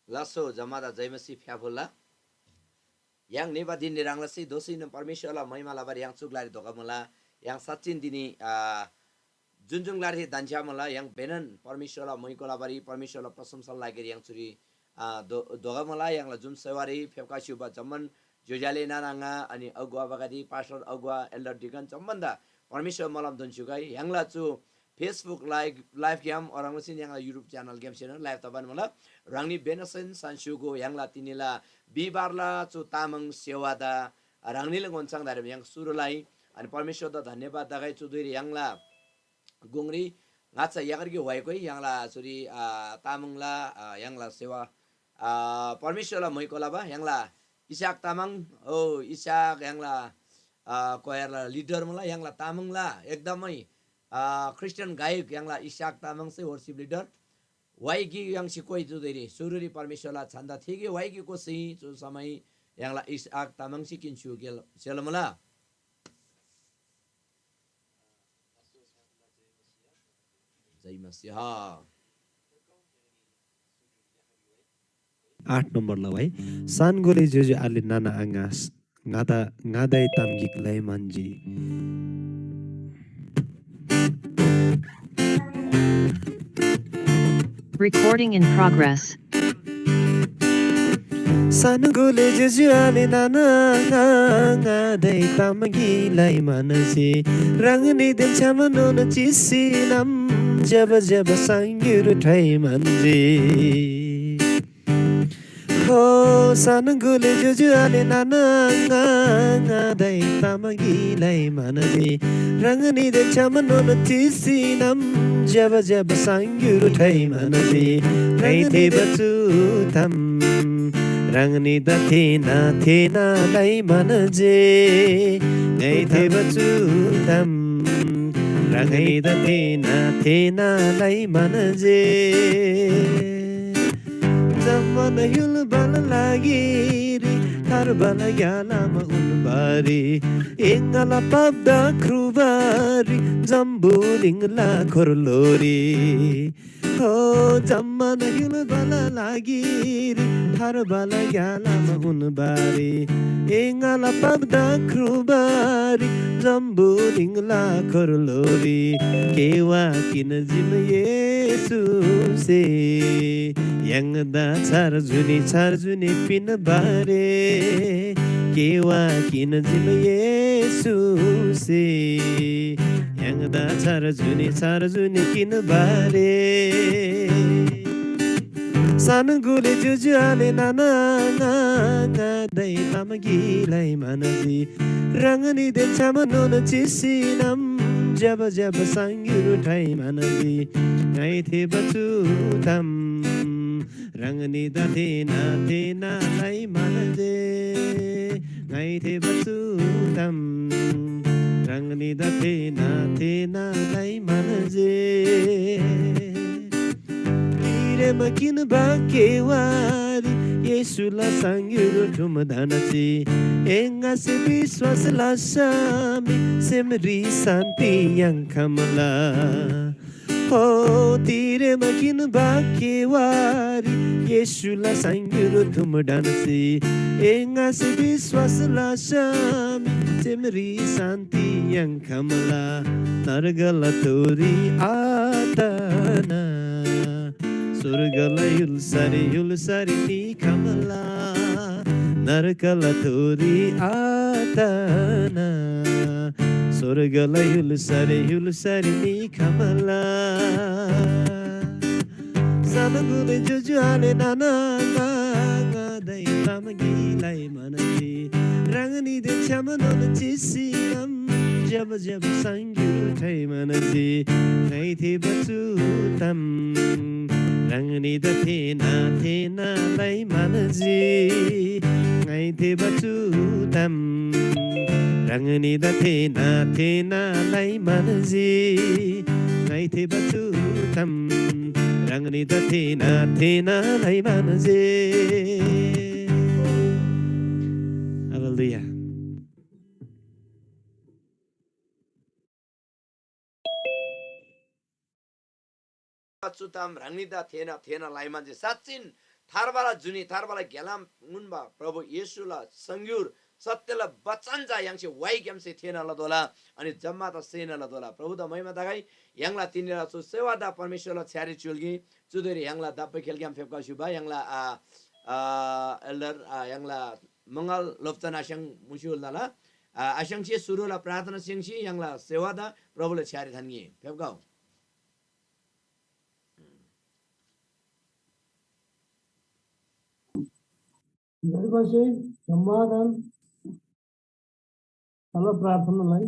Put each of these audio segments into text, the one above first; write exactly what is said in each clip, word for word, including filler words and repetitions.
लसो जम्मादा जयमसी फ्याफुल्ला। य्‍हाङ निबा धिन निराङ लसी दोःसीनोन परमेश्‍वरला महिमा लबारी य्‍हाङ चु ग्‍लारी धोखा मुला। य्‍हाङ साँच्‍चिन धिनी, आ, जुन जुन ग्‍लारी धन्‍छ्‌या मुला, य्‍हाङ भेनन परमेश्‍वरला महिमा लबारी, परमेश्‍वरला प्रशंसाला लागिरी य्‍हाङ चुरी, आ, धो-, धोखा मुला। य्‍हाङला जुन सेवारी फेप्‍का स्‍युबा जम्‍मान ज्‍योज्‍यो आले नाना आङा, अनि अगुवा बगदी, पास्टर, अगुवा, एल्डर, डिकन जम्‍मानदा परमेश्‍वर मोलम दोन्‍स्‍युगै। य्‍हाङला चु Facebook live, live ग्‍याम ओह्रङ् लसीन य्‍हाङला YouTube channel ग्‍यामसेन live तबान मुला। ह्राङनी बेनसेन सान्‍स्‍युगु य्‍हाङला तिनीला बिहिबारला चु तामाङ सेवादा ह्राङनीला ओन्‍छाङ धारेम य्‍हाङ सुरु लइ। अनि परमेश्‍वरदा धन्‍यवाद तगै। चु धुइरी य्‍हाङला गुङरी ङाच्‍छा यागरकी व्‍हाइकोइ य्‍हाङला चुरी, आ, तामाङला, आ, य्‍हाङला सेवा, आ, परमेश्‍वरला महिमा लबा य्‍हाङला इसाक तामाङ, ओ, इसाक य्‍हाङला, आ, choir ला leader मुला, य्‍हाङला तामाङला एकदमै, आ, Christian गायक य्‍हाङला इसाक तामाङ चाहिँ worship leader। व्‍हाइ गिक य्‍हाङसे कोइ जुदेरी सुरुरी परमेश्‍वरला छन्‍दा थेगे व्‍हाइ गिक कोसी चु समय य्‍हाङला इसाक तामाङसे किन्‍सु गेल सेल मुला। जय मसीह। आठ नम्बरला व्‍हाइ। सानगोले ज्‍योज्‍यो आले नाना आङा ङादा ङादै ताम गिक लइ म्‍हन्‍जी। Recording in progress. सानगोले ज्‍योज्‍यो आले नाना आङा ङादै ताम गिक लइ म्‍हन्‍जी। ह्राङनीदेन छ्‌यामनोन चिसीनम ज्‍यबा ज्‍यबा साङ्‌ग्‍युर ठइ म्‍हन्‍जी। हो सानगोले ज्‍योज्‍यो आले नाना आङा ङादै ताम गिक लइ म्‍हन्‍जी। ह्राङनीदेन छ्‌यामनोन चिसीनम ज्‍यबा ज्‍यबा साङ्‌ग्‍युर ठइ म्‍हन्‍जी। ङाइ थेबा चु ताम ह्राङनीदा थेःना थेःना लइ म्‍हन्‍जी। ङाइ थेबा चु ताम ह्राङनीदा थेःना थेःना लइ म्‍हन्‍जी। जम्‍मान य्‍हुलबाला लागिरी थार्बाला ग्‍यालामा उन्‍बारी, एङाला पापदा ख्रुबारी, जम्‍बुलिङला खोर्लोरी। हो जम्‍मान य्‍हुलबाला लागिरी थार्बाला ग्‍यालामा उन्‍बारी, एङाला पापदा ख्रुबारी, जम्‍बुलिङला खोर्लोरी। केवा किन जिम येशूसे य्‍हाङदा छार जुनी छार जुनी पिन्‍बारे। केवा किन जिम येशूसे य्‍हाङदा छार जुनी छार जुनी किन्‍बारे। सानगोले ज्‍योज्‍यो आले नाना आङा ङादै ताम गिक लइ म्‍हन्‍जी। ह्राङनीदेन छ्‌यामनोन चिसीनम ज्‍यबा ज्‍यबा साङ्‌ग्‍युर ठइ म्‍हन्‍जी। ङाइ थेबा चु ताम ह्राङनीदा थेःना थेःना लइ म्‍हन्‍जे। ङाइ थेबा चु ताम ह्राङनीदा थेःना थेःना लइ म्‍हन्‍जे। तिरेमा किन्‍बा केवारी येशूला साङ्‌ग्‍युर ठुम धन्‍छ्‌सी एङासे विश्‍वास लसमी सेमरी शान्‍ति याङ्‌खम्‍ला। हो तिरेमा किन्‍बा केवारी येशूला साङ्‌ग्‍युर ठुम ढन्‍सी एङासे विश्‍वास लस्‍यामी सेमरी शान्‍ति याङ्‌खम्‍ला। नर्गला तोरी आतना स्‍वर्गला य्‍हुल्‍सारी य्‍हुल्‍सारी निखम्‍ला। नर्गला तोरी आतना स्‍वर्गला य्‍हुल्‍सारी य्‍हुल्‍सारी निखम्‍ला। सानगुले ज्‍योज्‍यो आले नाना आङा ङादै ताम गिक लइ म्‍हन्‍जी। ह्राङनीदेन छ्‌यामनोन चिसीनम ज्‍यबा ज्‍यबा साङ्‌ग्‍युर ठइ म्‍हन्‍जी। ङाइ थेबा चु ताम ह्राङनीदा थेःना थेःना लइ म्‍हन्‍जी। ङाइ थेबा चु ताम ह्राङनीदा थेःना थेःना लइ म्‍हन्‍जी। ङाइ थेबा चु ताम ह्राङनीदा थेःना थेःना लइ म्‍हन्‍जी। हालेलुया। चु ताम ह्राङनीदा थेःना थेःना लइ म्‍हन्‍जी। साँच्‍चिन थार्बाला जुनी थार्बाला ग्‍यालाम उन्‍बा प्रभु येशूला सङग्‍युर सत्‍यला बचन चा य्‍हाङसे वाइग्‍यामसे थेःना लतोःला, अनि जम्‍मादा सेना लतोःला। प्रभुदा महिमा तगै। य्‍हाङला तिनीला चु सेवादा परमेश्‍वरला छ्‌यारी च्‍युल्‍गी। चुदेरी य्‍हाङला दाप्‍पै खेलग्‍याम फेप्‍का स्‍युबा य्‍हाङला आ, आ, एल्डर आ, य्‍हाङला मंगल लोप्‍चन आस्‍याङ मुस्‍युल नाला आ, आस्‍याङसे सुरुला प्रार्थना स्‍याङ्सी य्‍हाङला सेवादा प्रभुला छ्‌यारी थान्‍गे। फेप्‍काउ। जयमसीह, समाधान। चलो प्रार्थना लाई।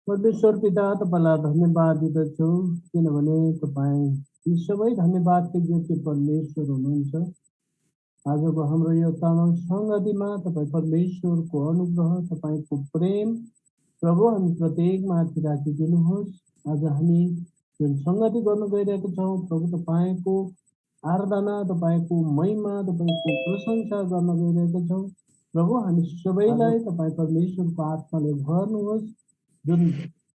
परमेश्वर पिता, तपाईँलाई धन्यवाद दिँदछु, किनभने तपाईँ यी सबै धन्यवादको योग्य परमेश्वर हुनुहुन्छ। आजको हाम्रो यो तामाङ सङ्गतिमा तपाईँ परमेश्वरको अनुग्रह, तपाईँको प्रेम, प्रभु, हामी प्रत्येकमाथि राखिदिनुहोस्। आज हामी जुन सङ्गति गर्न गइरहेका छौँ, प्रभु, तपाईँको आराधना, तपाईँको महिमा, तपाईँको प्रशंसा गर्न गइरहेका छौँ। प्रभु, हामी सबैलाई तपाईँ परमेश्वरको आत्माले भर्नुहोस्। जुन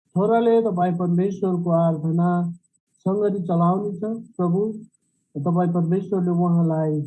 छोराले तपाईँ परमेश्वरको आराधना सङ्गति चलाउनेछ, प्रभु, तपाईँ परमेश्वरले उहाँलाई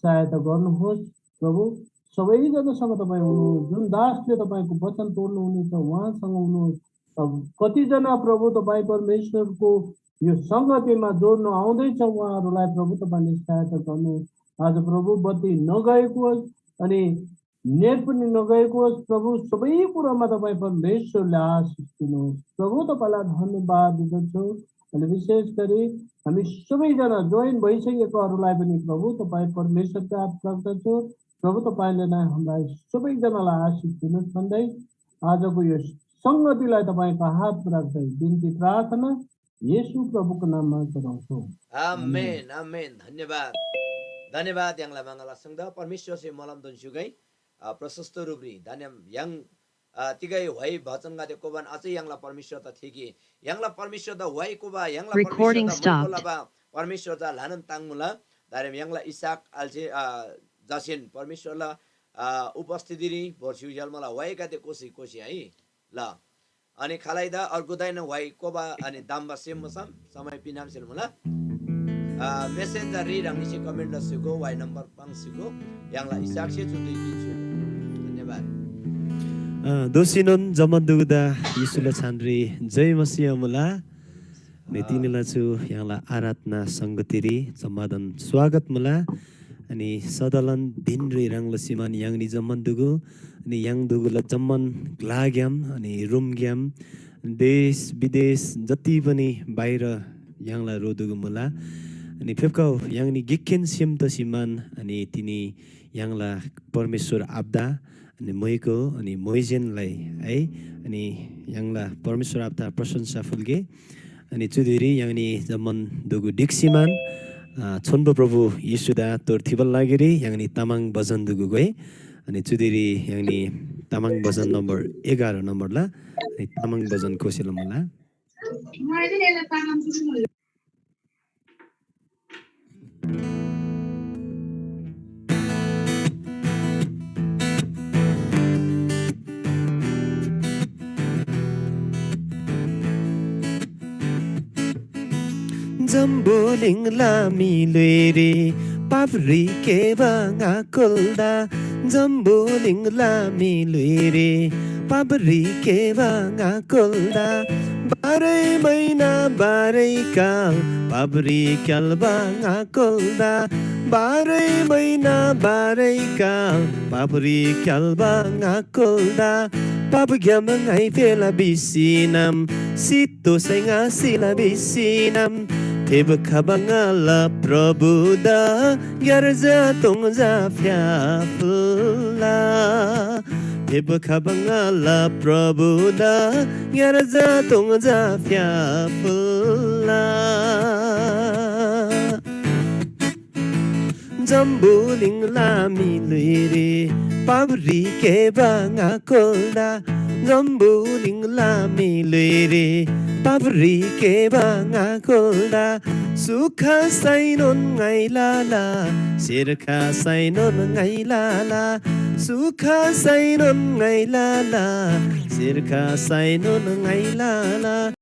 सहायता गर्नुहोस्। प्रभु, सबैजनासँग तपाईँ हुनुहोस्। जुन दासले तपाईँको वचन तोड्नुहुनेछ, उहाँसँग हुनुहोस्। अब कतिजना, प्रभु, तपाईँ परमेश्वरको यो सङ्गतिमा जोड्नु आउँदैछ, उहाँहरूलाई, प्रभु, तपाईँले सहायता गर्नुहोस्। आज, प्रभु, बत्ती नगएको होस्, अनि नेट पनि नगएको होस्। प्रभु, सबै कुरामा तपाईँ परमेश्वरले आशिष दिनुहोस्। प्रभु, तपाईँलाई धन्यवाद दिँदछु। अनि विशेष गरी हामी सबैजना जोइन भइसकेकोहरूलाई पनि, प्रभु, तपाईँ परमेश्वरका हात राख्दछु। प्रभु, तपाईँले नै हामीलाई सबैजनालाई आशिष दिनुहोस् भन्दै आजको यो सङ्गतिलाई तपाईँको हात राख्दै बिन्ती प्रार्थना येशू प्रभुको नाममा गराउँछौँ। आमेन, आमेन। धन्यवाद। धन्यवाद य्‍हाङला मङ्गला संघ परमेश्वरसे मोलम दोन स्‍युगै, अ, प्रशस्त रूपरी धन्यम य्‍हाङ, अ, तिगै व्‍हाइ भजनगदे कोबान अझै य्‍हाङला परमेश्वर त थेकी य्‍हाङला परमेश्वर त व्‍हाइ कोबा य्‍हाङला परमेश्वर त मुइको लबा परमेश्वर त ल्‍हानान ताङ्मुला। दारेम य्‍हाङला इसाक आल्‍से, अ, जसेन परमेश्वरला, अ, उपस्थितिरी भोर्स्‍यु य्‍हालमला व्‍हाइगदे कोसी कोसी है ल। अनि खालैदा अर्गुदाइन व्‍हाइ कोबा अनि दाम्‍बा सेम मुसम समय पिनाम सिल मुला। अ, मेसेन्‍जर री ह्राङनीसे कमेन्ट लस्‍युगो व्‍हाइ नम्‍बर पाङ स्‍युगो य्‍हाङला इसाकसे चु दुई दिन स्‍युगो। धन्यवाद। अ, दोसीनोन जम्‍मान दुगुदा येशूला छानरी जय मसीह मुला। अनि तिनीला चु य्‍हाङला आराधना सङ्गतिरी जम्‍मादान स्वागत मुला। अनि सदलन धिनरी ह्रङ् लसीमान य्‍हाङनी जम्‍मान दुगु, अनि य्‍हाङ दुगुला जम्‍मान ग्‍लाग्‍याम, अनि रुमग्‍याम, देश विदेश जति पनि बाहिर य्‍हाङला रो दुगु मुला। अनि फेप्‍काउ य्‍हाङनी गिकखेन सेम तसीमान, अनि तिनी य्‍हाङला परमेश्‍वर आब्‍दा, अनि मोइको, अनि मोइजेनलाई है, अनि य्‍हाङला परमेश्‍वर आब्‍दा प्रशंसा फुल्‍गे। अनि चुदिरी य्‍हाङनी जम्‍मान दुगु ढिक्‍सीमान, अ, छोन्‍बो प्रभु येशूदा तोर थिबाला लागिरी य्‍हाङनी तामाङ भजन दुगु गोइ। अनि चुदिरी य्‍हाङनी तामाङ भजन नम्‍बर एघार नम्‍बरला, अनि तामाङ भजन कोसेला मुला। जम्‍बुलिङला म्‍हि ल्‍हुइरी पापरी केबा ङाकुल्‍दा, जम्‍बुलिङला म्‍हि ल्‍हुइरी पापरी केबा ङाकुल्‍दा, बाह्रै महिना बाह्रै काल पापरी क्‍याल्‍बा ङाकुल्‍दा, बाह्रै महिना बाह्रै काल पापरी क्‍याल्‍बा ङाकुल्‍दा, पापग्‍याम ङाइ फेला भिसीनम, सित्तोसै ङा सिला भिसीनम, फेब खबा ङाला प्रभुदा ग्‍यार्जा तोङजा फ्‍याफुल्‍ला। फेब खबा ङाला प्रभुदा ग्‍यार्जा तोङजा फ्‍याफुल्‍ला। जम्‍बुलिङला म्‍हि ल्‍हुइरी पापरी केबा ङाकुल्‍दा, जम्‍बुलिङला म्‍हि ल्‍हुइरी पापरी केबा ङाकुल्‍दा, सुख साइनोन ङाइ लाला, सिर्खा साइनोन ङाइ लाला, सुख साइनोन ङाइ लाला, सिर्खा साइनोन ङाइ लाला।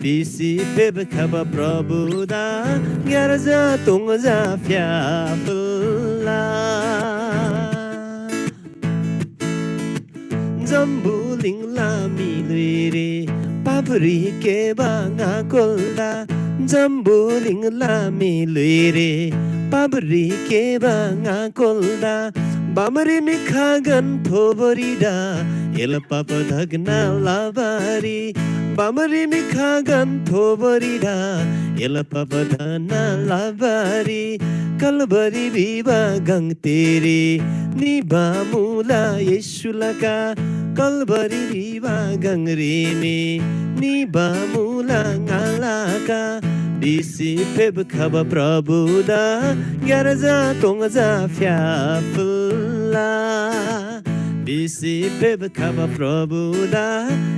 भिसी फेप्‍खबा प्रभुदा ग्‍यार्जा तोङ्जा फ्‍याफुल्‍ला। जम्‍बुलिङला म्‍हि ल्‍हुइरी पापरी केबा ङाकोल्‍दा, जम्‍बुलिङला म्‍हि ल्‍हुइरी पापरी केबा ङाकोल्‍दा, बामरी मी खागन थोबोरीडा एला पाप धगना लबारी, बामरी मी खागन थोबोरीडा एला पाप धना लबारी, कलबरी भिबा गङ तेरी निबा मुला येशूला का, कलबरी भिबा गङरी मी निबा मुला ङाला का। भिसी फेप्‍खबा प्रभुदा ग्‍यार्जा तोङ्जा फ्‍याफुल्‍ला। भिसी फेप्‍खबा प्रभुदा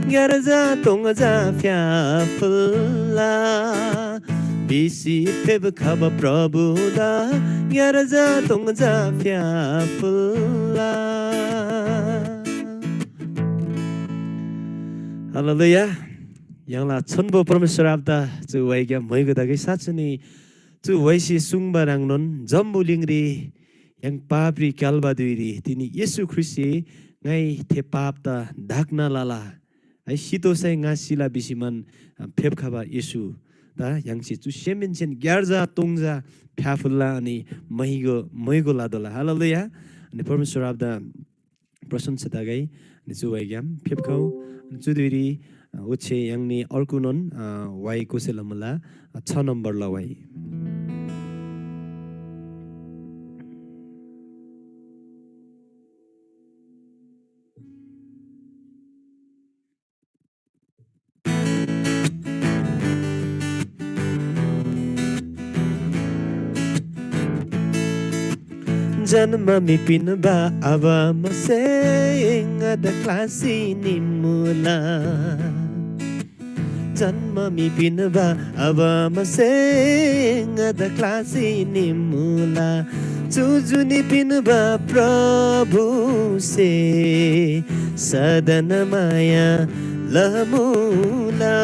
ग्‍यार्जा तोङ्जा फ्‍याफुल्‍ला। भिसी फेप्‍खबा प्रभुदा ग्‍यार्जा तोङ्जा फ्‍याफुल्‍ला। हालेलुया। य्‍हाङला छोन्‍बो परमेश्‍वर आबादा चु व्‍हाइग्‍याम म्‍हाइगो तगै। साँच्‍चै नि चु व्‍हाइसे सुङ्बा ह्रङ्नोन जम्‍बुलिङरी य्‍हाङ पापरी क्‍याल्‍बा धुइरी तिनी येशू ख्रीष्‍टसे ङाइ थे पापदा ढाक्‍ना लला, है, सितोःसै ङा सिला भिसीमान फेप्‍खबा येशूदा य्‍हाङसे चु सेमहेन्‍सेन ग्‍यार्जा तोङ्जा फ्‍याफुल्‍ला अनि म्‍हाइगो म्‍हाइगो लतोःला। हालेलुया। अनि परमेश्‍वर आबादा प्रशंसा तगै। अनि चु व्‍हाइग्‍याम फेप्‍खउ। अनि चु धुइरी, अ, ओच्‍छे य्‍हाङनी अर्गुनोन, अ, व्‍हाइ कोसेला मुला, अ, छ नम्‍बरला व्‍हाइ। जन्‍म मी पिन्‍बा आबा आमासे ङादा ख्‍लासी निमुला। जन्‍म मी पिन्‍बा आबा आमासे ङादा ख्‍लासी निमुला। चु जुनी पिन्‍बा प्रभुसे सदन माया लमुला।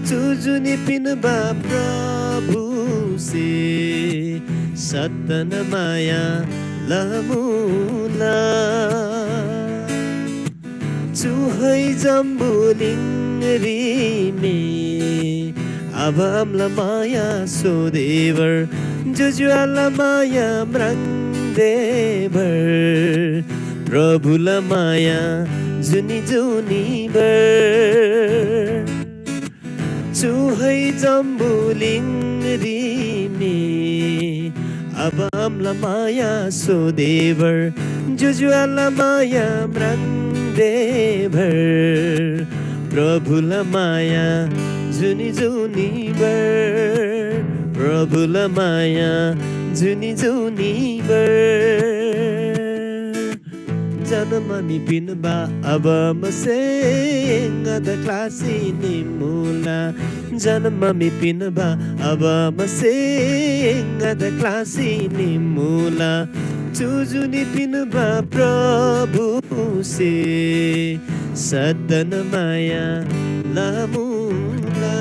चु जुनी पिन्‍बा प्रभुसे सदन माया लमुला। चुहै जम्‍बुलिङरी मी आबा आमाला माया सोदेबर, ज्‍योज्‍यो आलेला माया म्राङ्देबर, प्रभुला माया जुनी जुनीबर। चुहै जम्‍बुलिङरी मी आबा आमाला माया सोदेबर, ज्‍योज्‍यो आलेला माया म्राङ्देबर, प्रभुला माया जुनी जुनीबर, प्रभुला माया जुनी जुनीबर। जन्‍म मी पिन्‍बा आबा आमासे ङादा ख्‍लासी निमुला। जन्‍म मी पिन्‍बा आबा आमासे ङादा ख्‍लासी निमुला। चु जुनी पिन्‍बा प्रभुसे सदन माया लमुला।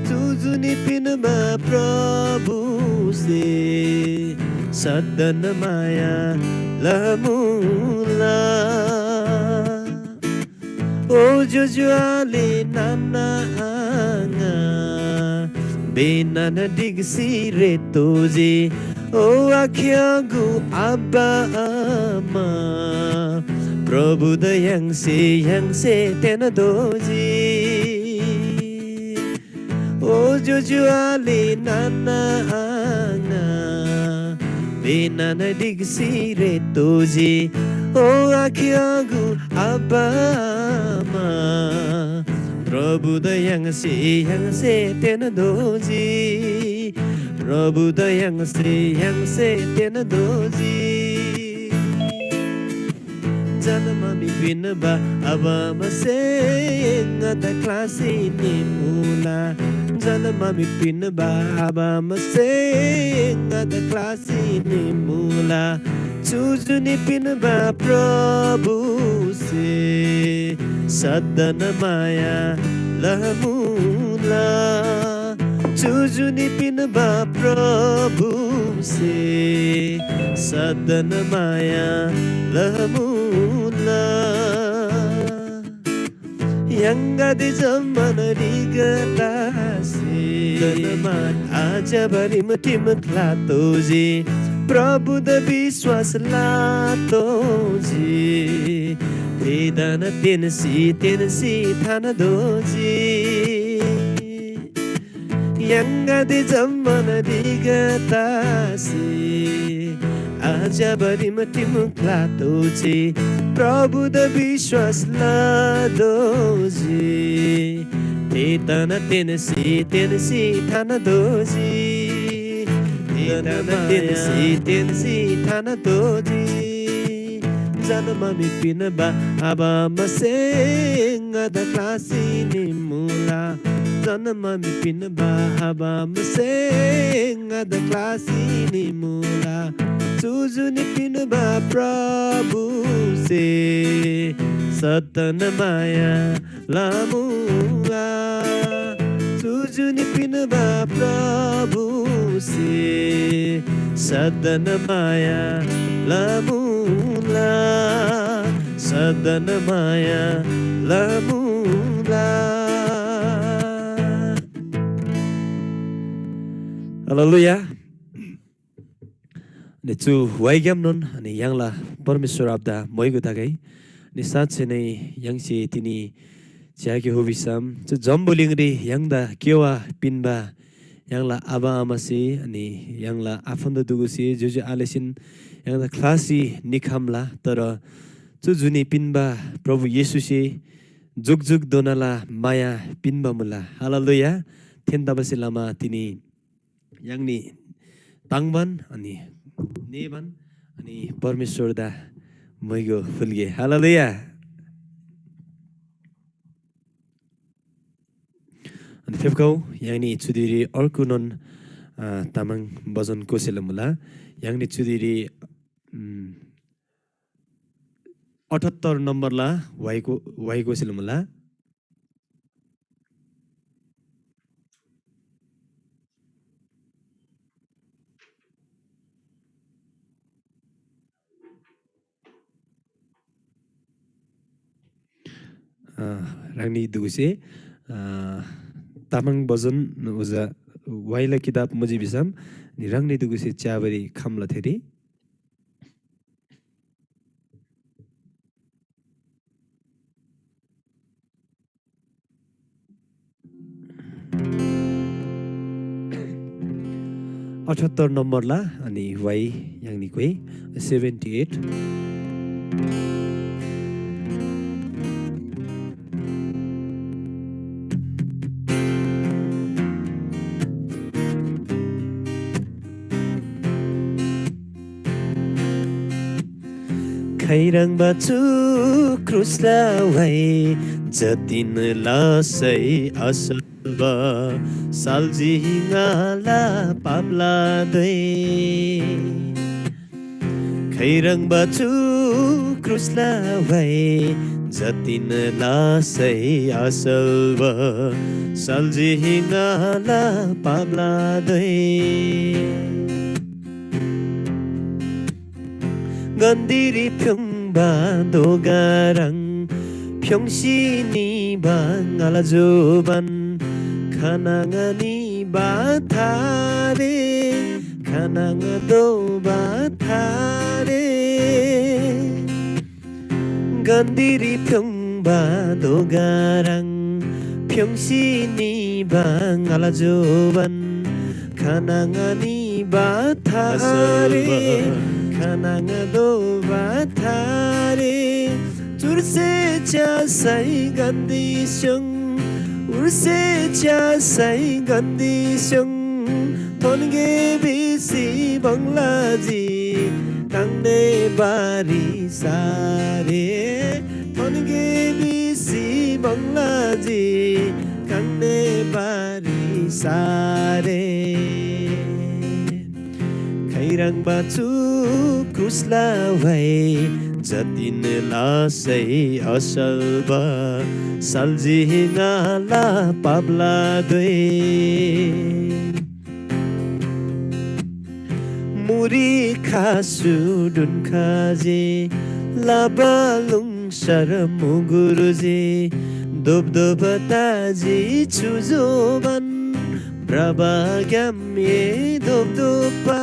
चु जुनी पिन्‍बा प्रभुसे सदन माया लमुला। ओ ज्‍योज्‍यो आले नाना आङा, बेनान ढिक्‍सी रेतोःजी। ओ आख्‍यागु आबा आमा, प्रभुदा य्‍हाङसे य्‍हाङसे तेन्‍दोःजी। ओ ज्‍योज्‍यो आले नाना आङा, बेनान ढिक्‍सी रेतोःजी। ओ आख्‍यागु आबा आमा, प्रभुदा य्‍हाङसे य्‍हाङसे तेन्‍दोःजी। प्रभुदा य्‍हाङसे य्‍हाङसे तेन्‍दोःजी। जन्‍म मी पिन्‍बा आबा आमासे ङादा ख्‍लासी निमुला। जन्‍म मी पिन्‍बा आबा आमासे ङादा ख्‍लासी निमुला। चु जुनी पिन्‍बा प्रभुसे सदन माया लमुला। चु जुनी पिन्‍बा प्रभुसे सदन माया लमुला। य्‍हाङगदे जम्‍मान ह्रीगदासे आज्‍याबा रिमठिम ख्‍लातोःजी, प्रभुदा विश्‍वास लातोःजी। थेदान तेन्‍सी तेन्‍सी थानदोःजी। य्‍हाङगदे जम्‍मान ह्रीगदासे आज्‍याबा रिमठिम ख्‍लातोःजी, प्रभुदा विश्‍वास लतोःजी। थेदान तेन्‍सी तेन्‍सी थानदोःजी। थेदान तेन्‍सी तेन्‍सी थानदोःजी। जन्‍मा मी पिन्‍बा आबा आमासे ङादा ख्‍लासी निमुला। जन्‍मा मी पिन्‍बा आबा आमासे ङादा ख्‍लासी निमुला। चु जुनी पिन्‍बा प्रभुसे सदन माया लमुला। चु जुनी पिन्‍बा प्रभुसे सदन माया लमुला, सदन माया लमुला। हालेलुया। अनि चु व्‍हाइग्‍यामनोन अनि य्‍हाङला परमेश्‍वर आबादा मोइगो तगै। अनि साँच्‍चै नै य्‍हाङसे तिनी च्‍याके हो भिसम चु जम्‍बुलिङरी य्‍हाङदा केवा पिन्‍बा य्‍हाङला आबा आमासे अनि य्‍हाङला आफन्‍त दुगुसे ज्‍योज्‍यो आलेसेन य्‍हाङदा ख्‍लासी निखम्‍ला। तर चु जुनी पिन्‍बा प्रभु येशूसे जुकजुकधोनाला माया पिन्‍बा मुला। हालेलुया। थेन्‍तबासेलमा तिनी य्‍हाङनी ताङ्बान अनि नेबान अनि परमेश्‍वरदा मोइगो फुल्‍गे। हालेलुया। अनि फेप्‍खउ य्‍हाङनी चुदिरी अर्गुनोन, अ, तामाङ भजन कोसेला मुला। य्‍हाङनी चुदिरी, उम्, अठहत्तर नम्‍बरला व्‍हाइको, व्‍हाइ कोसेला मुला। अ, ह्राङनी दुगुसे, अ, तामाङ भजन उजा व्‍हाइला किताब मुजी भिसम, नि ह्राङनी दुगुसे च्‍याबारी खम्‍ला थेरी। अठहत्तर नम्‍बरला अनि व्‍हाइ य्‍हाङनी कोइ, seventy eight। खैह्रङ्बा चु क्रुसला व्‍हाइ जतिन लसै असल ब सल्‍जी ङाला पापला धुइ। खैह्रङ्बा चु क्रुसला व्‍हाइ जतिन लसै असल ब सल्‍जी ङाला पापला धुइ। गन्‍धीरी फ्‍योङ्बा दोगाराङ फ्‍योङ्सी निबा ङाला जोबान खाना ङा निबा थारे, खाना ङा दोबा थारे। गन्‍धीरी फ्‍योङ्बा दोगाराङ फ्‍योङ्सी निबा ङाला जोबान खाना ङा निबा थारे, खाना ङा दोबा थारे। चुर्से च्‍यासै गन्‍धी स्‍योङ, उर्से च्‍यासै गन्‍धी स्‍योङ। थोन्‍गे भिसी बङ्लाजी ताङ्ने बारी सारे। थोन्‍गे भिसी बङ्लाजी ताङ्ने बारी सारे। खै ह्राङबा चु क्रुसला व्‍हाइ जतिन लासै असल बा, सल्‍जी ङाला पापला धोइ। मुरी खासु ढुन्‍खा जे लबा लुङसर मुगुर जे धोपधोप ताजी चुजोबन भ्रबाग्‍याम ए धोपधोपा।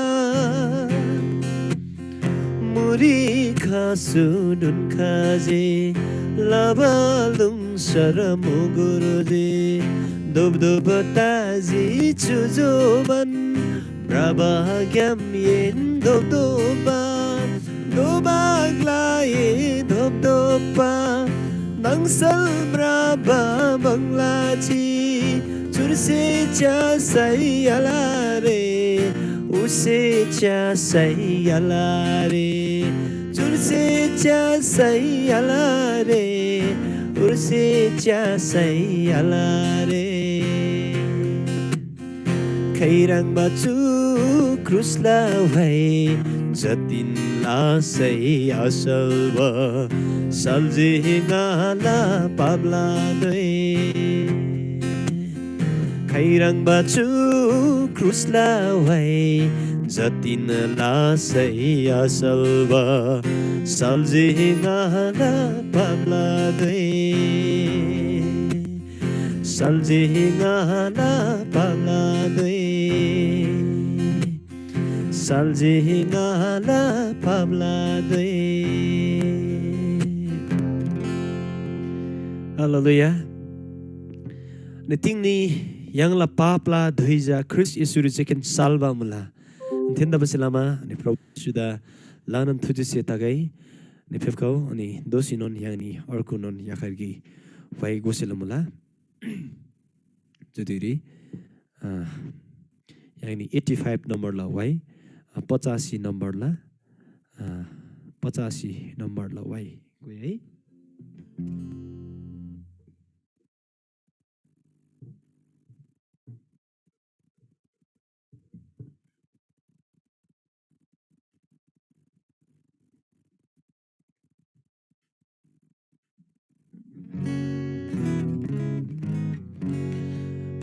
मुरी खासु ढुन्‍खा जे लबा लुङसर मुगुर जे धोपधोप ताजी चुजोबन भ्रबाग्‍याम एन धोपधोपा। दोबा ग्‍ला ए धोपधोपा। नाङसल भ्रबा बङ्ला ची चुर्से च्यासै आला रे, उसे च्यासै आला रे, चुर्से च्यासै आला रे, उर्से च्यासै आला रे। खैह्रङ्बा चु क्रुसला व्‍हाइ जतिन लासै असल बा, सल्‍जी ङाला पापला धोइ। खैह्रङ्बा चु क्रुसला व्‍हाइ जतिन लासै असल बा, सल्‍जी ङाला पापला धोइ। सल्‍जी ङाला पापला धोइ। सल्‍जी ङाला पापला धोइ। हालेलुया। अनि तिङ्नी य्‍हाङला पापला धोइ चा ख्रीष्‍ट येशूरी चेकेन साल्‍बा मुला। अनि थेन्‍दबासेलमा अनि प्रभु येशूदा ल्‍हानान थुजेसे तगै। अनि फेप्‍खउ अनि दोःसीनोन य्‍हाङनी अर्गुनोन याखर गे व्‍हाइ गोसेला मुला। जुदिरी, अ, य्‍हाङनी एट्टी फाइभ नम्‍बरला व्‍हाइ, अ, पचासी नम्‍बरला, अ, पचासी नम्‍बरला व्‍हाइ गोइ है।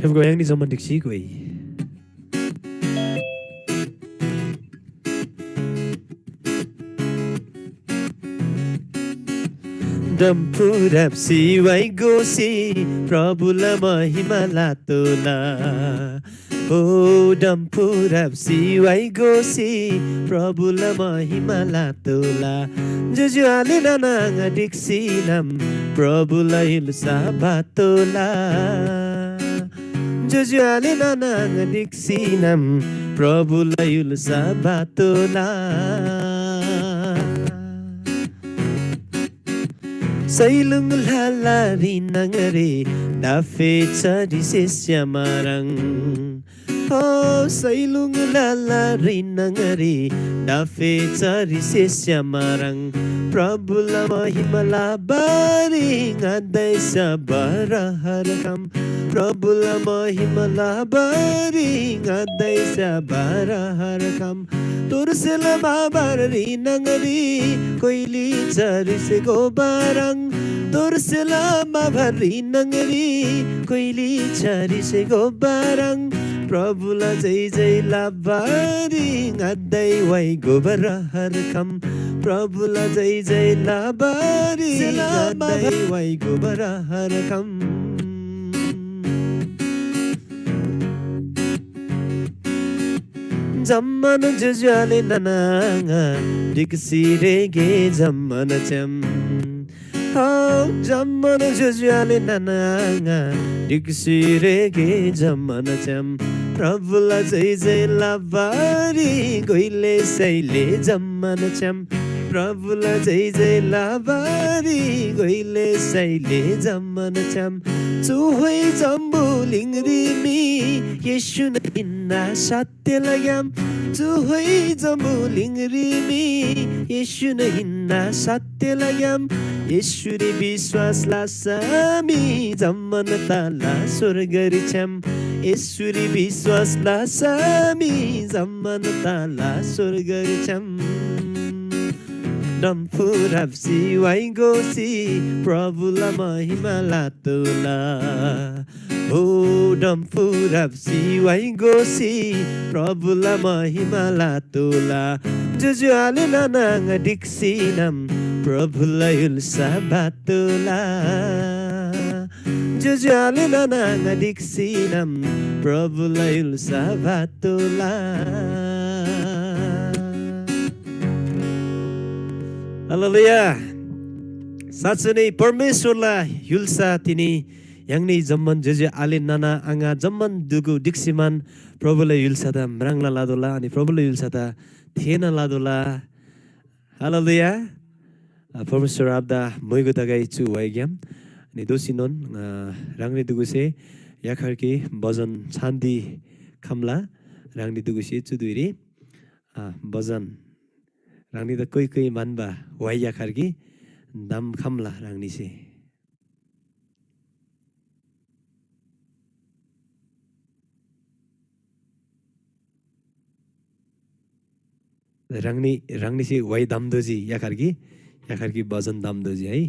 फेप्‍गो य्‍हाङनी जम्‍मान ढिक्‍सी गोइ। डम्‍फु ह्राप्‍सी व्‍हाइ गोसी प्रभुला महिमा लातोःला। ओ डम्‍फु ह्राप्‍सी व्‍हाइ गोसी प्रभुला महिमा लातोःला। ज्‍योज्‍यो आले नाना आङा ढिक्‍सीनम प्रभुला य्‍हुल्‍सा भातोःला। ज्‍योज्‍यो आले नाना आङा ढिक्‍सीनम प्रभुला य्‍हुल्‍सा भातोःला। सैलुङ लाला ह्रि न्‍हङरी दाफे चरीसे स्‍यामारङ। ओ सैलुङ लाला ह्रि न्‍हङरी दाफे चरीसे स्‍यामारङ। प्रभुला महिमा लाबारी ङादै सबर हरकम। प्रभुला महिमा लाबारी ङादै सबर हरकम। तोरसेला बाबारी न्‍हङरी कोइली चरीसे गोबारङ। तोरसेला बाबारी न्‍हङरी कोइली चरीसे गोबारङ। प्रभुला जय जय लाबारी ङादै व्‍हाइ गोबर हरकम। प्रभुला जय जय लाबारी ङादै व्‍हाइ गोबर हरकम। जम्‍मान ज्‍योज्‍यो आले नाना आङा ढिक्‍सी रेगे जम्‍मान च्‍याम। हौ जम्‍मान ज्‍योज्‍यो आले नाना आङा ढिक्‍सी रेगे जम्‍मान च्‍याम। प्रभुला जय जय लाबारी गोइले सैले जम्‍मान च्‍याम। प्रभुला जय जय लाबारी गोइले सैले जम्‍मान च्‍याम। चुहोइ जम्‍बुलिङरी मी येशून हिन्‍ना सत्‍यला ग्‍याम। चुहोइ जम्‍बुलिङरी मी येशून हिन्‍ना सत्‍यला ग्‍याम। येशूरी विश्‍वास लसमी जम्‍मान तला स्‍वर्गरी छ्‌याम। येशूरी विश्‍वास लसमी जम्‍मान तला स्‍वर्गरी छ्‌याम। डम्‍फु राप्‍सी व्‍हाइ गोसी प्रभुला महिमा लातोःला। हो डम्‍फु राप्‍सी व्‍हाइ गोसी प्रभुला महिमा लातोःला। ज्‍योज्‍यो आले नाना आङा ढिक्‍सीनम प्रभुला य्‍हुल्‍सा भातोःला। ज्‍योज्‍यो आले नाना आङा ढिक्‍सीनम प्रभुला य्‍हुल्‍सा भातोःला। हालेलुया। साँच्‍चै नै परमेश्‍वरला य्‍हुल्‍सा तिनी य्‍हाङनी जम्‍मान ज्‍योज्‍यो आले नाना आङा जम्‍मान दुगु ढिक्‍सीमान प्रभुला य्‍हुल्‍सादा म्राङ्ना लातोःला, अनि प्रभुला य्‍हुल्‍सादा थेःना लातोःला। हालेलुया। अ, परमेश्‍वर आबादा म्‍हुइगु तगै चु व्‍हाइग्‍याम। अनि दोःसीनोन, अ, ह्राङनी दुगुसे याखर कि भजन छान्‍दी खम्‍ला, ह्राङनी दुगुसे चु धुइरी, अ, भजन ह्राङनीदा कोइ कोइ म्‍हन्‍बा व्‍हाइ याखर कि दाम खम्‍ला ह्राङनीसे। ह्राङनी, ह्राङनीसे व्‍हाइ दाम्‍दोजी याखर कि, याखर कि भजन दाम्‍दोजी है।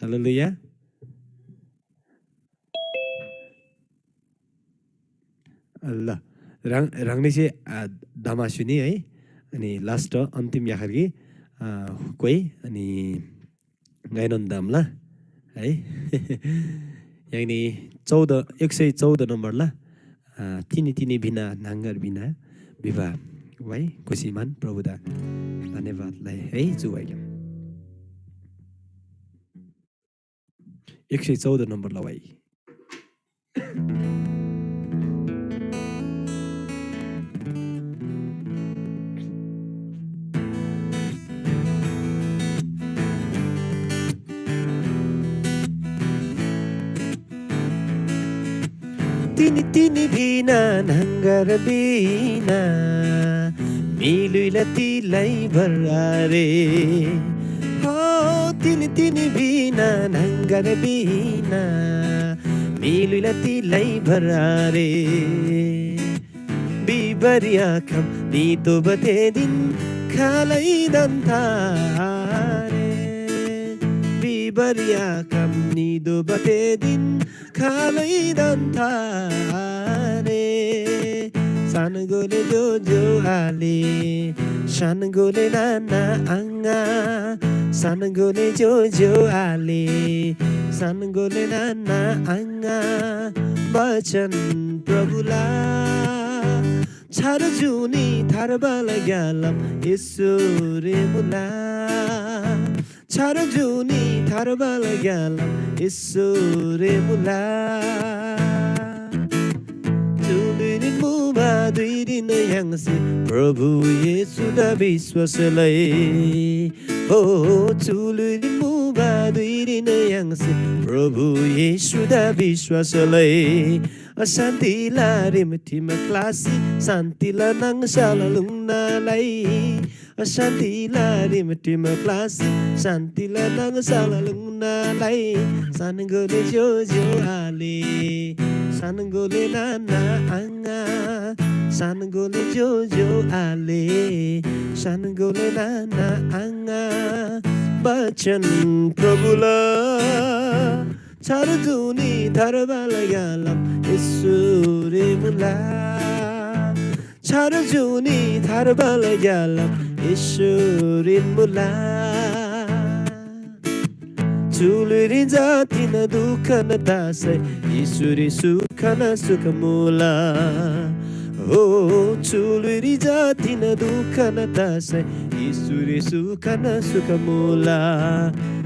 हालेलुया। ल, ह्राङ-, ह्राङनीसे, आ, दमासुनी है, अनि last अन्तिम याखर कि, आ, कोही, अनि गाइनोन दामला है। यानी चौध, एक सय चौध नम्बरला, आ, तिनी तिनी भिना न्‍हङगर भिना विवाह है, खुसीमान प्रभुदा धन्यवादलाई है, जुवाइलम। एक सय चौध नम्बर लवाइ। तिनी तिनी भिना न्‍हङगर भिना, म्‍हिलुइला तिलै भर आरे। हो, तिनी तिनी भिना न्‍हङगर भिना, म्‍हिलुइला तिलै भर आरे। भिबारी आखम नितोःबा थे धिन खालैदान थारे। भिबारी आखम नितोःबा थे धिन खालैदान थारे। सानगोले ज्‍योज्‍यो आले, सानगोले नाना आङा, सानगोले ज्‍योज्‍यो आले, सानगोले नाना आङा, बचन प्रभुला। छार जुनी थार्बाला ग्‍यालाम येशूरे मुला। छार जुनी थार्बाला ग्‍यालाम येशूरे मुला। चु ल्‍हुइरीन मुबा धुइरीन य्‍हाङसे प्रभु येशूदा विश्‍वास लइ। हो, चु ल्‍हुइरीन मुबा धुइरीन य्‍हाङसे प्रभु येशूदा विश्‍वास लइ। अशान्‍तिला रिमठिम ख्‍लासी शान्‍तिला नाङसल लुङ्ना लइ। अशान्‍तिला रिमठिम ख्‍लासी शान्‍तिला नाङसल लुङ्ना लइ। सानगोले ज्‍योज्‍यो आले, सानगोले नाना आङा, सानगोले ज्‍योज्‍यो आले, सानगोले नाना आङा, बचन प्रभुला। छार जुनी थार्बाला ग्‍यालाम येशूरे मुला। छार जुनी थार्बाला ग्‍यालाम येशूरीन मुला। चु ल्‍हुइरी जातिन दुःखन तसै येशूरी सुखन सुख मुला। हो, चु ल्‍हुइरी जातिन दुःखन तसै येशूरी सुखन सुख मुला।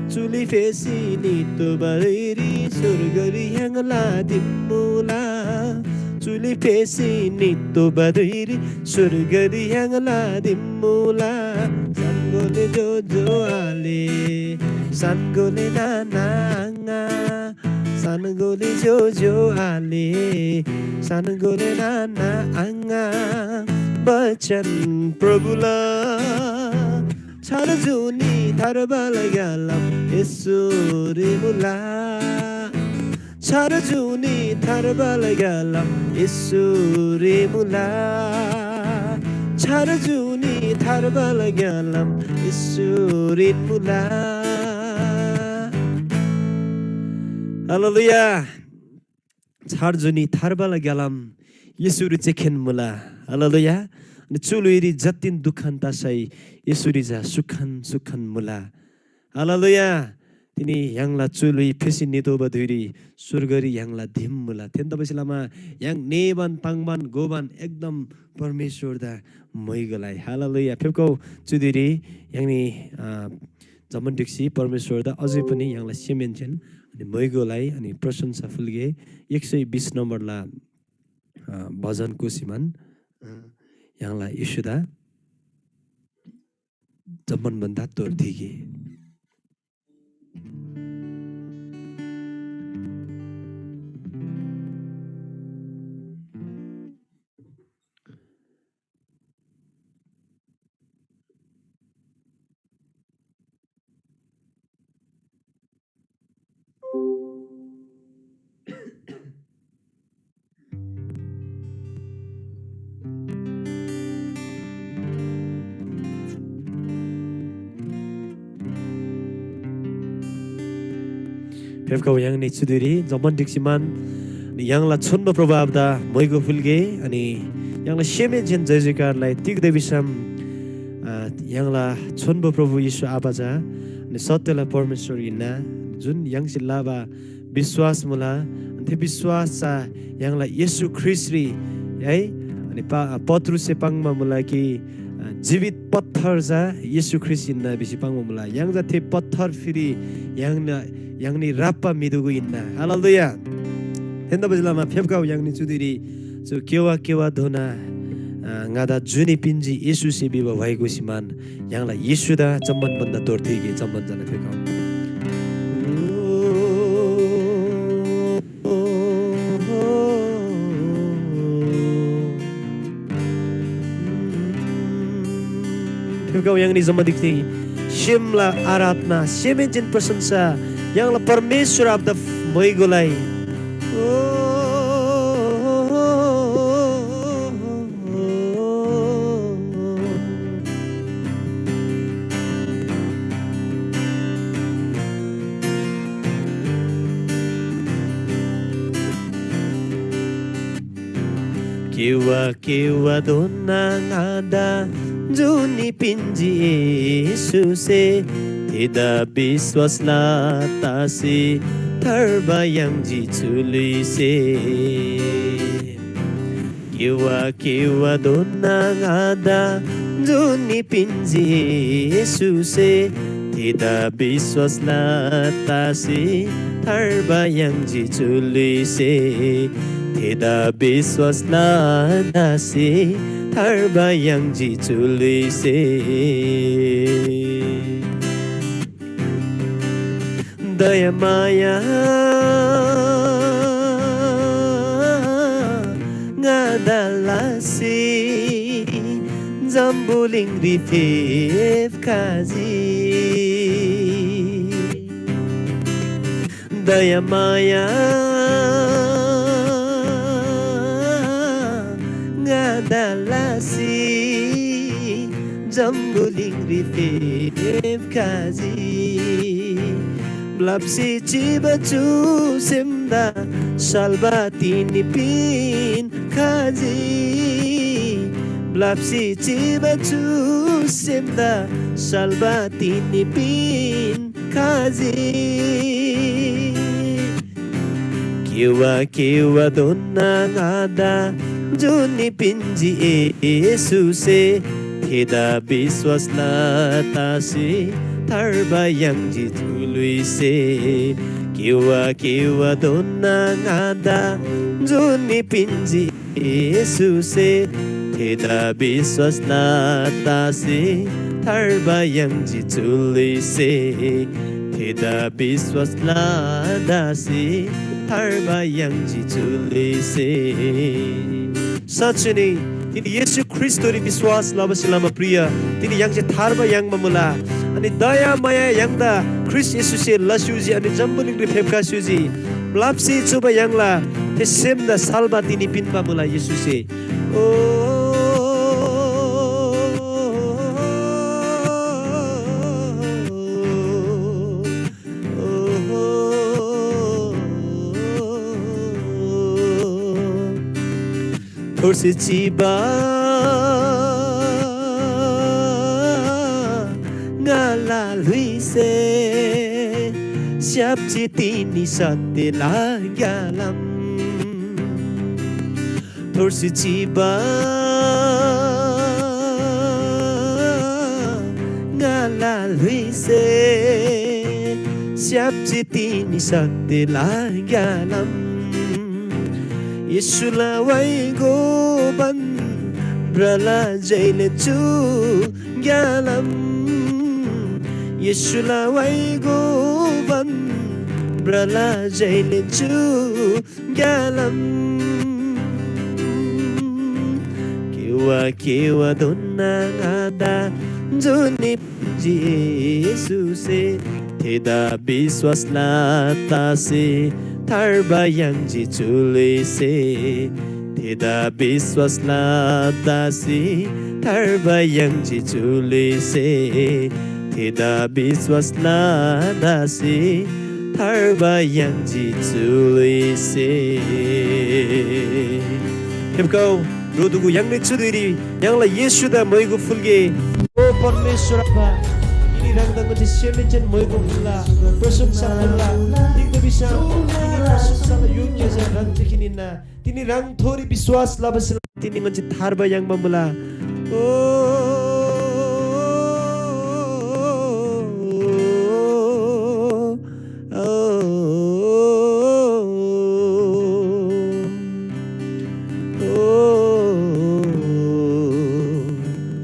चुली फेसी नितोःबा धुइरी स्‍वर्गरी य्‍हाङला दिम मुला। चुली फेसी नितोःबा धुइरी स्‍वर्गरी य्‍हाङला दिम मुला। सानगोले ज्‍योज्‍यो आले, सानगोले नाना आङा, सानगोले ज्‍योज्‍यो आले, सानगोले नाना आङा, बचन प्रभुला। छार जुनी थार्बाला ग्‍यालाम येशूरी मुला। छार जुनी थार्बाला ग्‍यालाम येशूरी मुला। छार जुनी थार्बाला ग्‍यालाम येशूरी मुला। हालेलुया। छार जुनी थार्बाला ग्‍यालाम येशूरी चेखेन मुला। हालेलुया। अनि चु ल्‍हुइरी जतिन दुखन तसै येशूरी चा सुखन सुखन मुला। हालेलुया। तिनी य्‍हाङला चु ल्‍हुइ फेसी नितोःबा धुइरी स्‍वर्गरी य्‍हाङला धिम मुला। थेतबासेलमा य्‍हाङ नेबान, ताङ्बान, गोबान एकदम परमेश्‍वरदा म्‍हाइगो लइ। हालेलुया। फेप्‍खउ चु धुइरी य्‍हाङनी, अ, जम्‍मान ढिक्‍सी परमेश्‍वरदा अझै पनि य्‍हाङला सेमहेन्‍सेन अनि म्‍हाइगो लइ अनि प्रशंसा फुल्‍गे। एक सय बिस नम्‍बरला, अ, भजन कोसीमान, अ, य्‍हाङला येशूदा जम्‍मान भन्‍दा तोर थीगे। फेप्‍खउ य्‍हाङनी चु धुइरी जम्‍मान ढिक्‍सी मान य्‍हाङला छोन्‍बो प्रभु आबादा म्‍हाइगो फुल्‍गे, अनि य्‍हाङला सेमहेन्‍सेन जय जयकार लइ। तिग्‍दा भिसम, अ, य्‍हाङला छोन्‍बो प्रभु येशू आबा चा अनि सत्यला परमेश्‍वर हिन्‍ना, जुन य्‍हाङसे लबा विश्‍वास मुला। अनि थे विश्‍वास चा य्‍हाङला येशू ख्रीष्‍टरी है। अनि पा-, पत्रुससे पाङ्बा मुला कि, अ, जीवित पत्थर चा येशू ख्रीष्‍ट हिन्‍ना भिसी पाङ्बा मुला। य्‍हाङ चा थे पत्थर फिरी य्‍हाङना, य्‍हाङनी राप्‍बा म्‍हिदुगु हिन्‍ना। हालेलुया। थेतबासेलमा फेप्‍खउ य्‍हाङनी चु धुइरी चु केवा केवा धोना, अ, ङादा जुनी पिन्‍जी येशूसे भिबा व्‍हाइ गोसीमान य्‍हाङला येशूदा जम्‍मान भन्‍दा तोर थीगे, जम्‍मान जना फेकाउ। फेकाउ य्‍हाङनी जम्‍मान ढिक्‍सी सेमला आराधना, सेमहेन्‍सेन प्रशंसा य्‍हाङला परमेश्‍वर आबादा म्‍हाइगो लइ। केवा केवा धोना ङादा जुनी पिन्‍जी येशूसे, थेदा विश्‍वास लतासी थार्बा याङ्जी चु ल्‍हुइसे। केवा केवा धोना ङादा जुनी पिन्‍जी येशूसे, थेदा विश्‍वास लतासी थार्बा याङ्जी चु ल्‍हुइसे। थेदा विश्‍वास लतासी थार्बा याङ्जी चु ल्‍हुइसे। दयामाया ङादा लसी जम्‍बुलिङरी फेप्‍खजी। दयामाया ङादा लसी जम्‍बुलिङरी फेप्‍खजी। ब्‍लप्‍सी चिबा चु सेमदा साल्‍बा तिनी पिन्‍खजी। ब्‍लप्‍सी चिबा चु सेमदा साल्‍बा तिनी पिन्‍खजी। केवा केवा धोना ङादा जुनी पिन्‍जी येशूसे, थेदा विश्‍वास लतासी थार्बा याङ्जी चु ल्‍हुइसे। केवा केवा धोना ङादा जुनी पिन्‍जी येशूसे, थेदा विश्‍वास लतासी थार्बा याङ्जी चु ल्‍हुइसे। थेदा विश्‍वास लतासी थार्बा याङ्जी चुलेसे। साँच्‍चै नै तिनी येशू ख्रीष्‍टरी विश्‍वास लबासे लमा प्रिय, तिनी य्‍हाङसे थार्बा याङ्बा मुला। अनि दयामाया य्‍हाङदा ख्रीष्‍ट येशूसे लस्‍युजी, अनि जम्‍बुलिङरी फेप्‍खा स्‍युजी। ब्‍लप्‍सी चुबा य्‍हाङला थे सेमदा साल्‍बा तिनी पिन्‍बा मुला येशूसे। ओ, ओहो, थोर्सी चिबा ङाला ल्‍हुइसे स्‍याप्‍जी तिनी सत्‍यला ग्‍यालाम। थोर्सी चिबा ङाला ल्‍हुइसे स्‍याप्‍जी तिनी सत्‍यला ग्‍यालाम। येशूला वाइ गोबान भ्रला जैले चु ग्‍यालाम। येशूला वाइ गोबान भ्रला जैले चु ग्‍यालाम। केवा केवा धोन्‍ना ङादा जुनी येशूसे थेदा विश्‍वास लतासे थार्बा याङ्जी चुलेसे। थेदा विश्‍वास लतासे थार्बा याङ्जी चुलेसे। थेदा विश्‍वास लतासे थार्बा याङ्जी चुलेसे। फेप्‍खउ, रोदुगु य्‍हाङनी चु धुइरी य्‍हाङला येशूदा म्‍हाइगु फुल्‍गे। ओ परमेश्‍वर आबा, तिनी ह्राङदा ङन्‍से सेमहेन्‍सेन म्‍हाइगु फुल्‍ला, प्रशंसा फुल्‍ला। तिग्‍दा भिसम तिनी प्रशंसाला योग्य चा ह्राङदेन हिन्‍ना। तिनी ह्राङथोरी विश्‍वास लबासे तिनी ङन्‍से थार्बा याङ्बा मुला। ओ, ओ, ओ, ओ,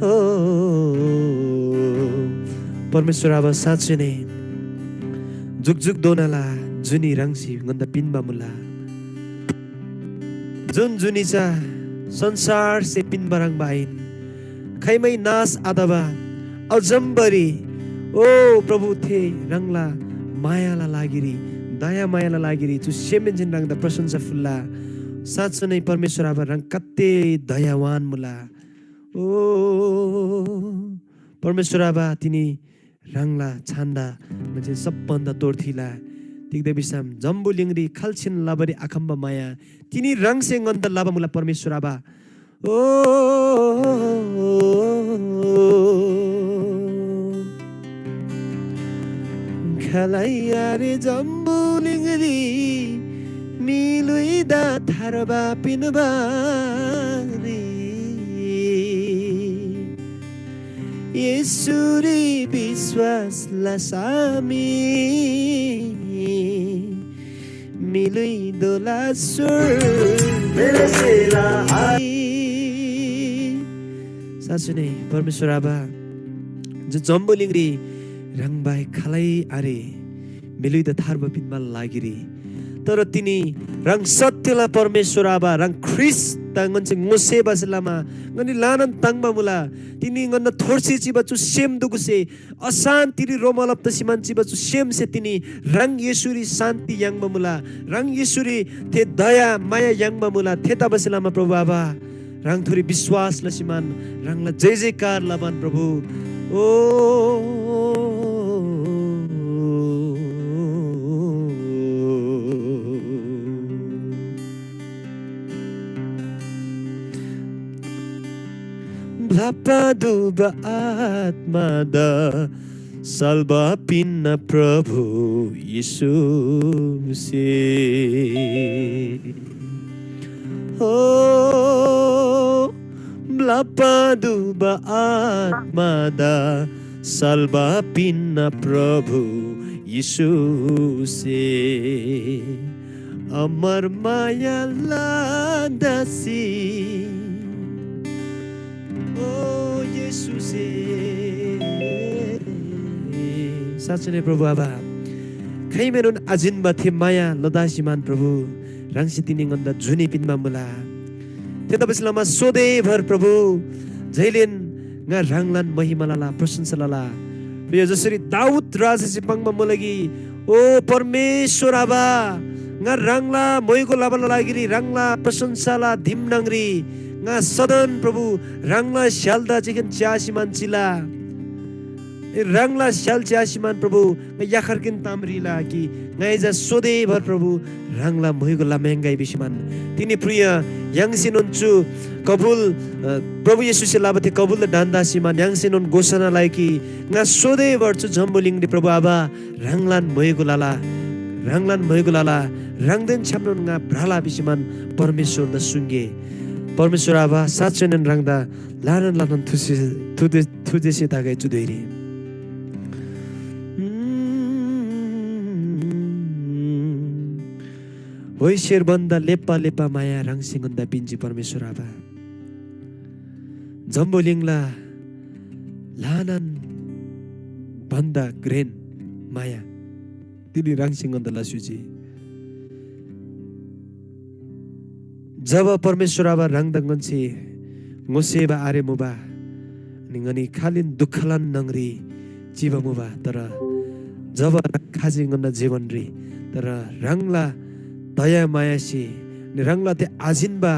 ओ। परमेश्‍वर आबा, साँच्‍चै नै जुकजुकधोनाला जुनी ह्राङसे ङन्‍दा पिन्‍बा मुला। जुन जुनी चा संसारसे पिन्‍बा ह्रङ्‌बा आहिन, खाइमै नाश आतबा अजम्‍बरी, ओ प्रभु, थे ह्राङला मायाला लागिरी, दयामायाला लागिरी चु सेमहेन्‍सेन ह्राङदा प्रशंसा फुल्‍ला। साँच्‍चै नै परमेश्‍वर आबा, ह्राङ कत्ते दयावान मुला। ओ परमेश्‍वर आबा, तिनी ह्राङला छान्‍दा ङन्‍से सबभन्‍दा तोर थिला। तिग्‍दा भिसम जम्‍बुलिङरी खाल्‍सेन लबारी आखम्‍बा माया तिनी ह्राङसे ङन्‍दा लबा मुला परमेश्‍वर आबा। ओ, खालै आरे जम्‍बुलिङरी म्‍हिलुइदा थार्बा पिन्‍बारी। येशूरी विश्‍वास लसामी म्‍हिलुइ दोला सुर। साँच्‍चै नै परमेश्‍वर आबा, जो जम्‍बुलिङरी ह्राङ बाहेक खालै आरे म्‍हिलुइदा थार्बा पिन्‍बाला लागिरी। तर तिनी ह्राङ सत्यला परमेश्‍वर आबा, ह्राङ ख्रीष्‍टदा ङन्‍से ङोसेबासे लमा ङनी ल्‍हानान ताङ्‍बा मुला। तिनी ङन्‍ना थोर्सी चिबा चु सेम दुगुसे अशान्‍तिरी रोमलप तसी मान चिबा चु सेमसे तिनी ह्राङ येशूरी शान्‍ति याङ्बा मुला। ह्राङ येशूरी थे दया माया याङ्बा मुला। थेतबासेलमा प्रभु आबा, ह्राङथोरी विश्‍वास लसी मान ह्राङला जय जयकार लबान प्रभु। ओ ब्‍लप्‍बा दुबा आत्‍मादा साल्‍बा पिन्‍ना प्रभु येशूसे। ओ ब्‍लप्‍बा दुबा आत्‍मादा साल्‍बा पिन्‍ना प्रभु येशूसे। अमर माया लादासी ओ येशूसे। साँच्‍चै नै प्रभु आबा, खाइमेनोन आजिन्‍बा थे माया लदासीमान प्रभु, ह्राङसे तिनी ङन्‍दा जुनी पिन्‍बा मुला। थेतबासेलमा सधैँभर प्रभु, जैलेन ङा ह्राङलान महिमा लला, प्रशंसा लला। प्रिय, जसरी दाऊद राजासे पाङ्बा मुला कि, "ओ परमेश्‍वर आबा, ङा ह्राङला मोइगो लबाला लागिरी ह्राङला प्रशंसाला दिम न्‍हङरी ङा सदन प्रभु ह्राङला स्‍यालदा चिकन च्‍यासीमान चिला। ए, ह्राङला स्‍याल च्‍यासीमान प्रभु ङा याखरकिन तामरी ला कि ङाइ जा सधैँभर प्रभु ह्राङला मोइगो लम्‍याङ्‌गै" भिसीमान तिनी प्रिय य्‍हाङसेनोन चु कबुल, अ, प्रभु येशूसे लबा थे कबुलदा ढन्‍दासीमान य्‍हाङसेनोन घोषणा लइ कि ङा सधैँभर चु जम्‍बुलिङरी प्रभु आबा ह्राङलान मोइगो लला, ह्राङलान मोइगो लला, ह्राङदेन छ्‌यामनोन ङा भ्रला भिसीमान परमेश्‍वरदा सुङ्‌गे। परमेश्‍वर आबा, साँच्‍चैनोन ह्राङदा ल्‍हानान ल्‍हानान थुसे-, थुदे-, थुजेसे तगै चु धुइरी। होइसेर भन्दा लेप्‍पा लेप्‍पा माया ह्राङसे ङन्‍दा पिन्‍जी परमेश्‍वर आबा। जम्‍बुलिङला ल्‍हानान भन्दा घ्रेन माया तिनी ह्राङसे ङन्‍दा लस्‍युजी। जब परमेश्‍वर आबा ह्राङदा ङन्‍से ङोसेबा आरेमुबा, अनि ङनी खालिन दुःखलान न्‍हङरी चिबा मुबा, तर जब ह्राङ खजी ङन्‍ना जीवनरी, तर ह्राङला दया मायासे, अनि ह्राङला थे आजिन्‍बा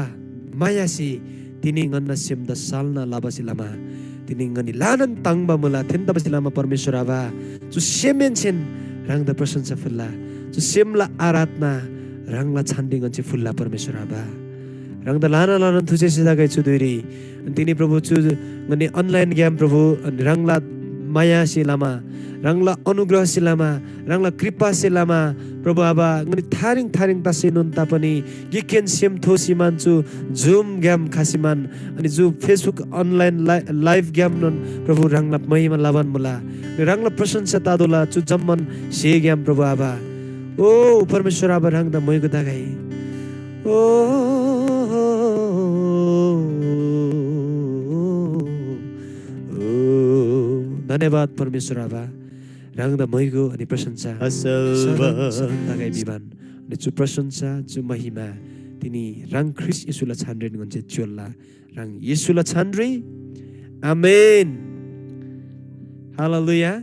मायासे तिनी ङन्‍ना सेमदा साल्‍ना लबासे लमा तिनी ङनी ल्‍हानान ताङ्‍बा मुला। थेन्‍तबासे लमा परमेश्‍वर आबा, चु सेमहेन्‍सेन ह्राङदा प्रशंसा फुल्‍ला। चु सेमला आराधना ह्राङला छानरी ङन्‍से फुल्‍ला परमेश्‍वर आबा। ह्राङदा ल्‍हाना ल्‍हानान थुजेसे तगै चु धुइरी। अनि तिनी प्रभु चु ङनी online ग्‍याम प्रभु, अनि ह्राङला मायासे लमा, ह्राङला अनुग्रहसे लमा, ह्राङला कृपासे लमा प्रभु आबा, ङनी थारिङ थारिङ तसेनोन तापनि गिकखेन सेम थोसीमान चु Zoom ग्‍याम खसीमान, अनि चु Facebook online लाइ-, live ग्‍यामनोन प्रभु ह्राङला महिमा लबान मुला। अनि ह्राङला प्रशंसा तादोला चु जम्‍मान स्‍हेग्‍याम प्रभु आबा। ओ परमेश्‍वर आबा, ह्राङदा मोइगो तगै। ओ, ओ, धन्यवाद परमेश्‍वर आबा, ह्राङदा मोइगो अनि प्रशंसा असल सदन बा। सदन तगै भिबान। अनि चु प्रशंसा, चु महिमा तिनी ह्राङ ख्रीष्‍ट येशूला छानरीन ङन्‍से च्‍योल्‍ला। ह्राङ येशूला छानरी। आमेन। हालेलुया।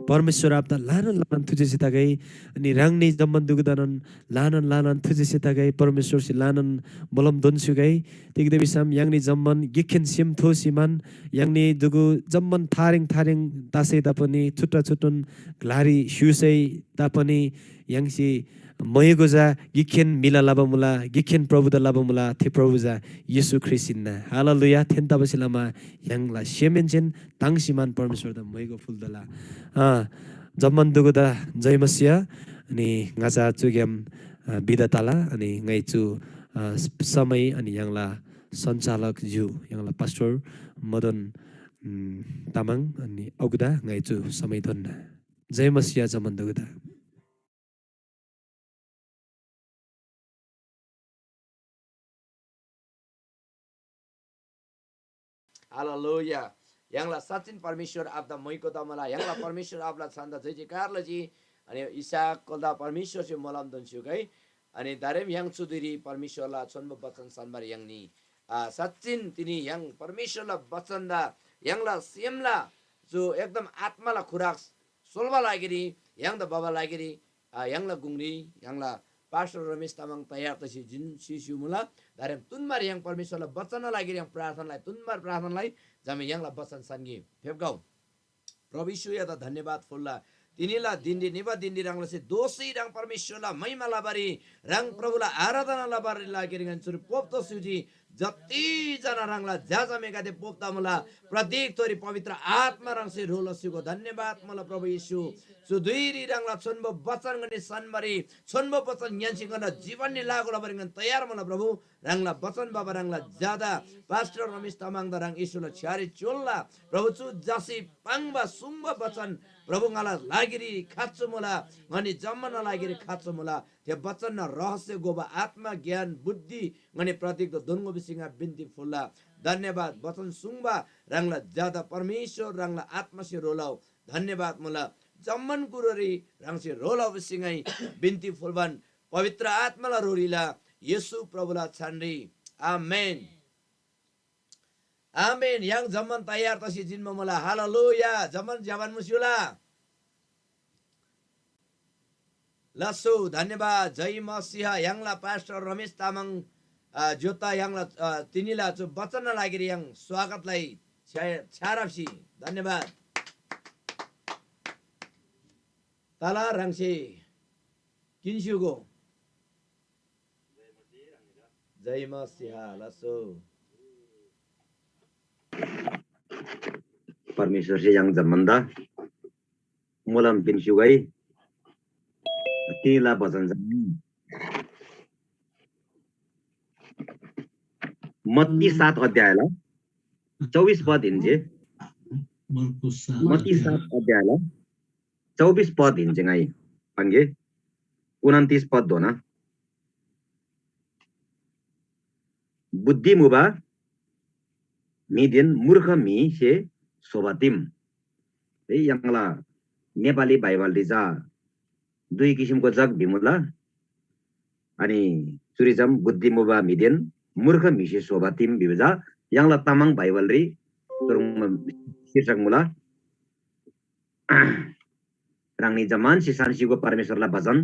परमेश्‍वर आबादा ल्‍हानान ल्‍हानान थुजेसे तगै, अनि ह्राङनी जम्‍मान दुगुदानन ल्‍हानान ल्‍हानान थुजेसे तगै, परमेश्‍वरसे ल्‍हानान मोलम दोन्‍स्‍युगै। तिग्‍दा भिसम य्‍हाङनी जम्‍मान गिकखेन सेम थोसीमान य्‍हाङनी दुगु जम्‍मान थारेङ थारेङ तसै तापनि छुट्टा छुट्टुन ग्‍लारी स्‍युसै तापनि य्‍हाङसे मोइगो चा गिकखेन म्‍हिला लबा मुला, गिकखेन प्रभुदा लबा मुला, थे प्रभु चा येशू ख्रीष्‍ट हिन्‍ना। हालेलुया। थेन्‍तबासेलमा य्‍हाङला सेमहेन्‍सेन ताङ्सीमान परमेश्‍वरदा मोइगो फुल्‍दला। अँ, जम्‍मान दुगुदा जय मसीह। अनि ङाचा चुग्‍याम, अ, बिदा तला। अनि ङाइ चु, अ, समय अनि य्‍हाङला सञ्चालक ज्यू, य्‍हाङला पास्टर मदन, उम्, तामाङ अनि अगुदा ङाइ चु समय दोन्‍ना। जय मसीह जम्‍मान दुगुदा। हालेलुया। य्‍हाङला साँच्‍चिन परमेश्‍वर आबादा मोइको तमला, य्‍हाङला परमेश्‍वर आबाला छन्‍दा जय जयकार लजी। अनि इसाक कोल्‍दा परमेश्‍वरसे मोलम दोन्‍स्‍युगै। अनि दारेम य्‍हाङ चुदिरी परमेश्‍वरला छोन्‍बो बचन सन्‍बार य्‍हाङनी, आ, साँच्‍चिन तिनी य्‍हाङ परमेश्‍वरला बचनदा य्‍हाङला सेमला जो एकदम आत्‍माला खुराक सोल्‍बा लागिरी, य्‍हाङदा भबा लागिरी, आ, य्‍हाङला गुङरी य्‍हाङला पास्टर रमेश तामाङ तयार तसी जिन सिस्‍यु मुला। दारेम तुन्‍बार य्‍हाङ परमेश्‍वरला बचनला लागिरी य्‍हाङ प्रार्थना लइ, तुन्‍बार प्रार्थना लइ, जमा य्‍हाङला बचन सन्‍गी फेप्‍गौ। प्रभु येशू य्‍हादा धन्‍यवाद फुल्‍ला। तिनीला धिनरी निबा धिनरी ह्राङ लसी दोःसी ह्राङ परमेश्‍वरला महिमा लबारी, ह्राङ प्रभुला आराधना लबारी लागिरी ङन्‍सुरी पोप तस्‍युजी। जति जना ह्राङला ज्‍याजमेगदे पोप तमुला, प्रत्येक थोरी पवित्र आत्मा ह्राङसे ह्रो लस्‍युगो। धन्‍यवाद मुला प्रभु येशू। चु धुइरी ह्राङला छोन्‍बो बचन ङनी सन्‍बारी, छोन्‍बो बचन ङ्‌यान्‍सी ङन्‍ना जीवनरी लागू लबारी ङन तयार मुला प्रभु। ह्राङला बचन बाबा ह्राङला ज्‍यादा पास्टर रमेश तामाङदा ह्राङ येशूला छ्‌यारी च्‍योल्‍ला। प्रभु चु जासी पाङ्बा सुङ्बा बचन प्रभु ङाला लागिरी खाँचो मुला, ङनी जम्‍माना लागिरी खाँचो मुला। थे बचनना रहस्य गोबा आत्मा, ज्ञान, बुद्धि ङनी प्रतीकदा दोन्‍गो भिसी ङा बिन्‍ती फुल्‍ला। धन्‍यवाद। बचन सुङ्बा ह्राङला ज्‍यादा परमेश्‍वर ह्राङला आत्‍मासे ह्रो लउ। धन्‍यवाद मुला। जम्‍मान कुरोरी ह्राङसे ह्रो लबा सिङै बिन्ती फुल्‍बान पवित्र आत्‍माला ह्रोरीला येशू प्रभुला छानरी। आमेन। आमेन। य्‍हाङ जम्‍मान तयार तसी जिन्‍बा मुला। हालेलुया। जम्‍मान ज्‍यबान मुस्‍युला। लसो धन्यवाद। जय मसीह। य्‍हाङला पास्टर रमेश तामाङ, अ, ज्‍योता य्‍हाङला, अ, तिनीला चु वचनना लागिरी य्‍हाङ स्वागतलाई छ्या-, छ्यारप्‍सी धन्यवाद। तला ह्राङसे किन्‍स्‍युगो। जय मसीह। लसो। परमेश्‍वरसे य्‍हाङ जम्‍मान्‍दा मोलम पिन्‍स्‍युगै। तिनीला बचन चा मत्ती सात अध्यायला चौबिस पद हिन्‍जे। मत्ती सात अध्यायला चौबिस पद हिन्‍जे ङाइ पाङ्‌गे। उनन्तिस पदधोना। बुद्धि मुबा म्‍हिदेन मूर्ख म्‍हिसे स्‍होबा तिम। है, य्‍हाङला नेपाली बाइबलरी चा दुई किसिमको जग भिमुला। अनि चुरी चा बुद्धि मुबा म्‍हिदेन मूर्ख म्‍हिसे स्‍होबा तिम भिबा चा य्‍हाङला तामाङ बाइबलरी चुह्रङ्बा शीर्षक मुला। ह्राङनी जम्‍मान सिसान सिगो परमेश्‍वरला बचन।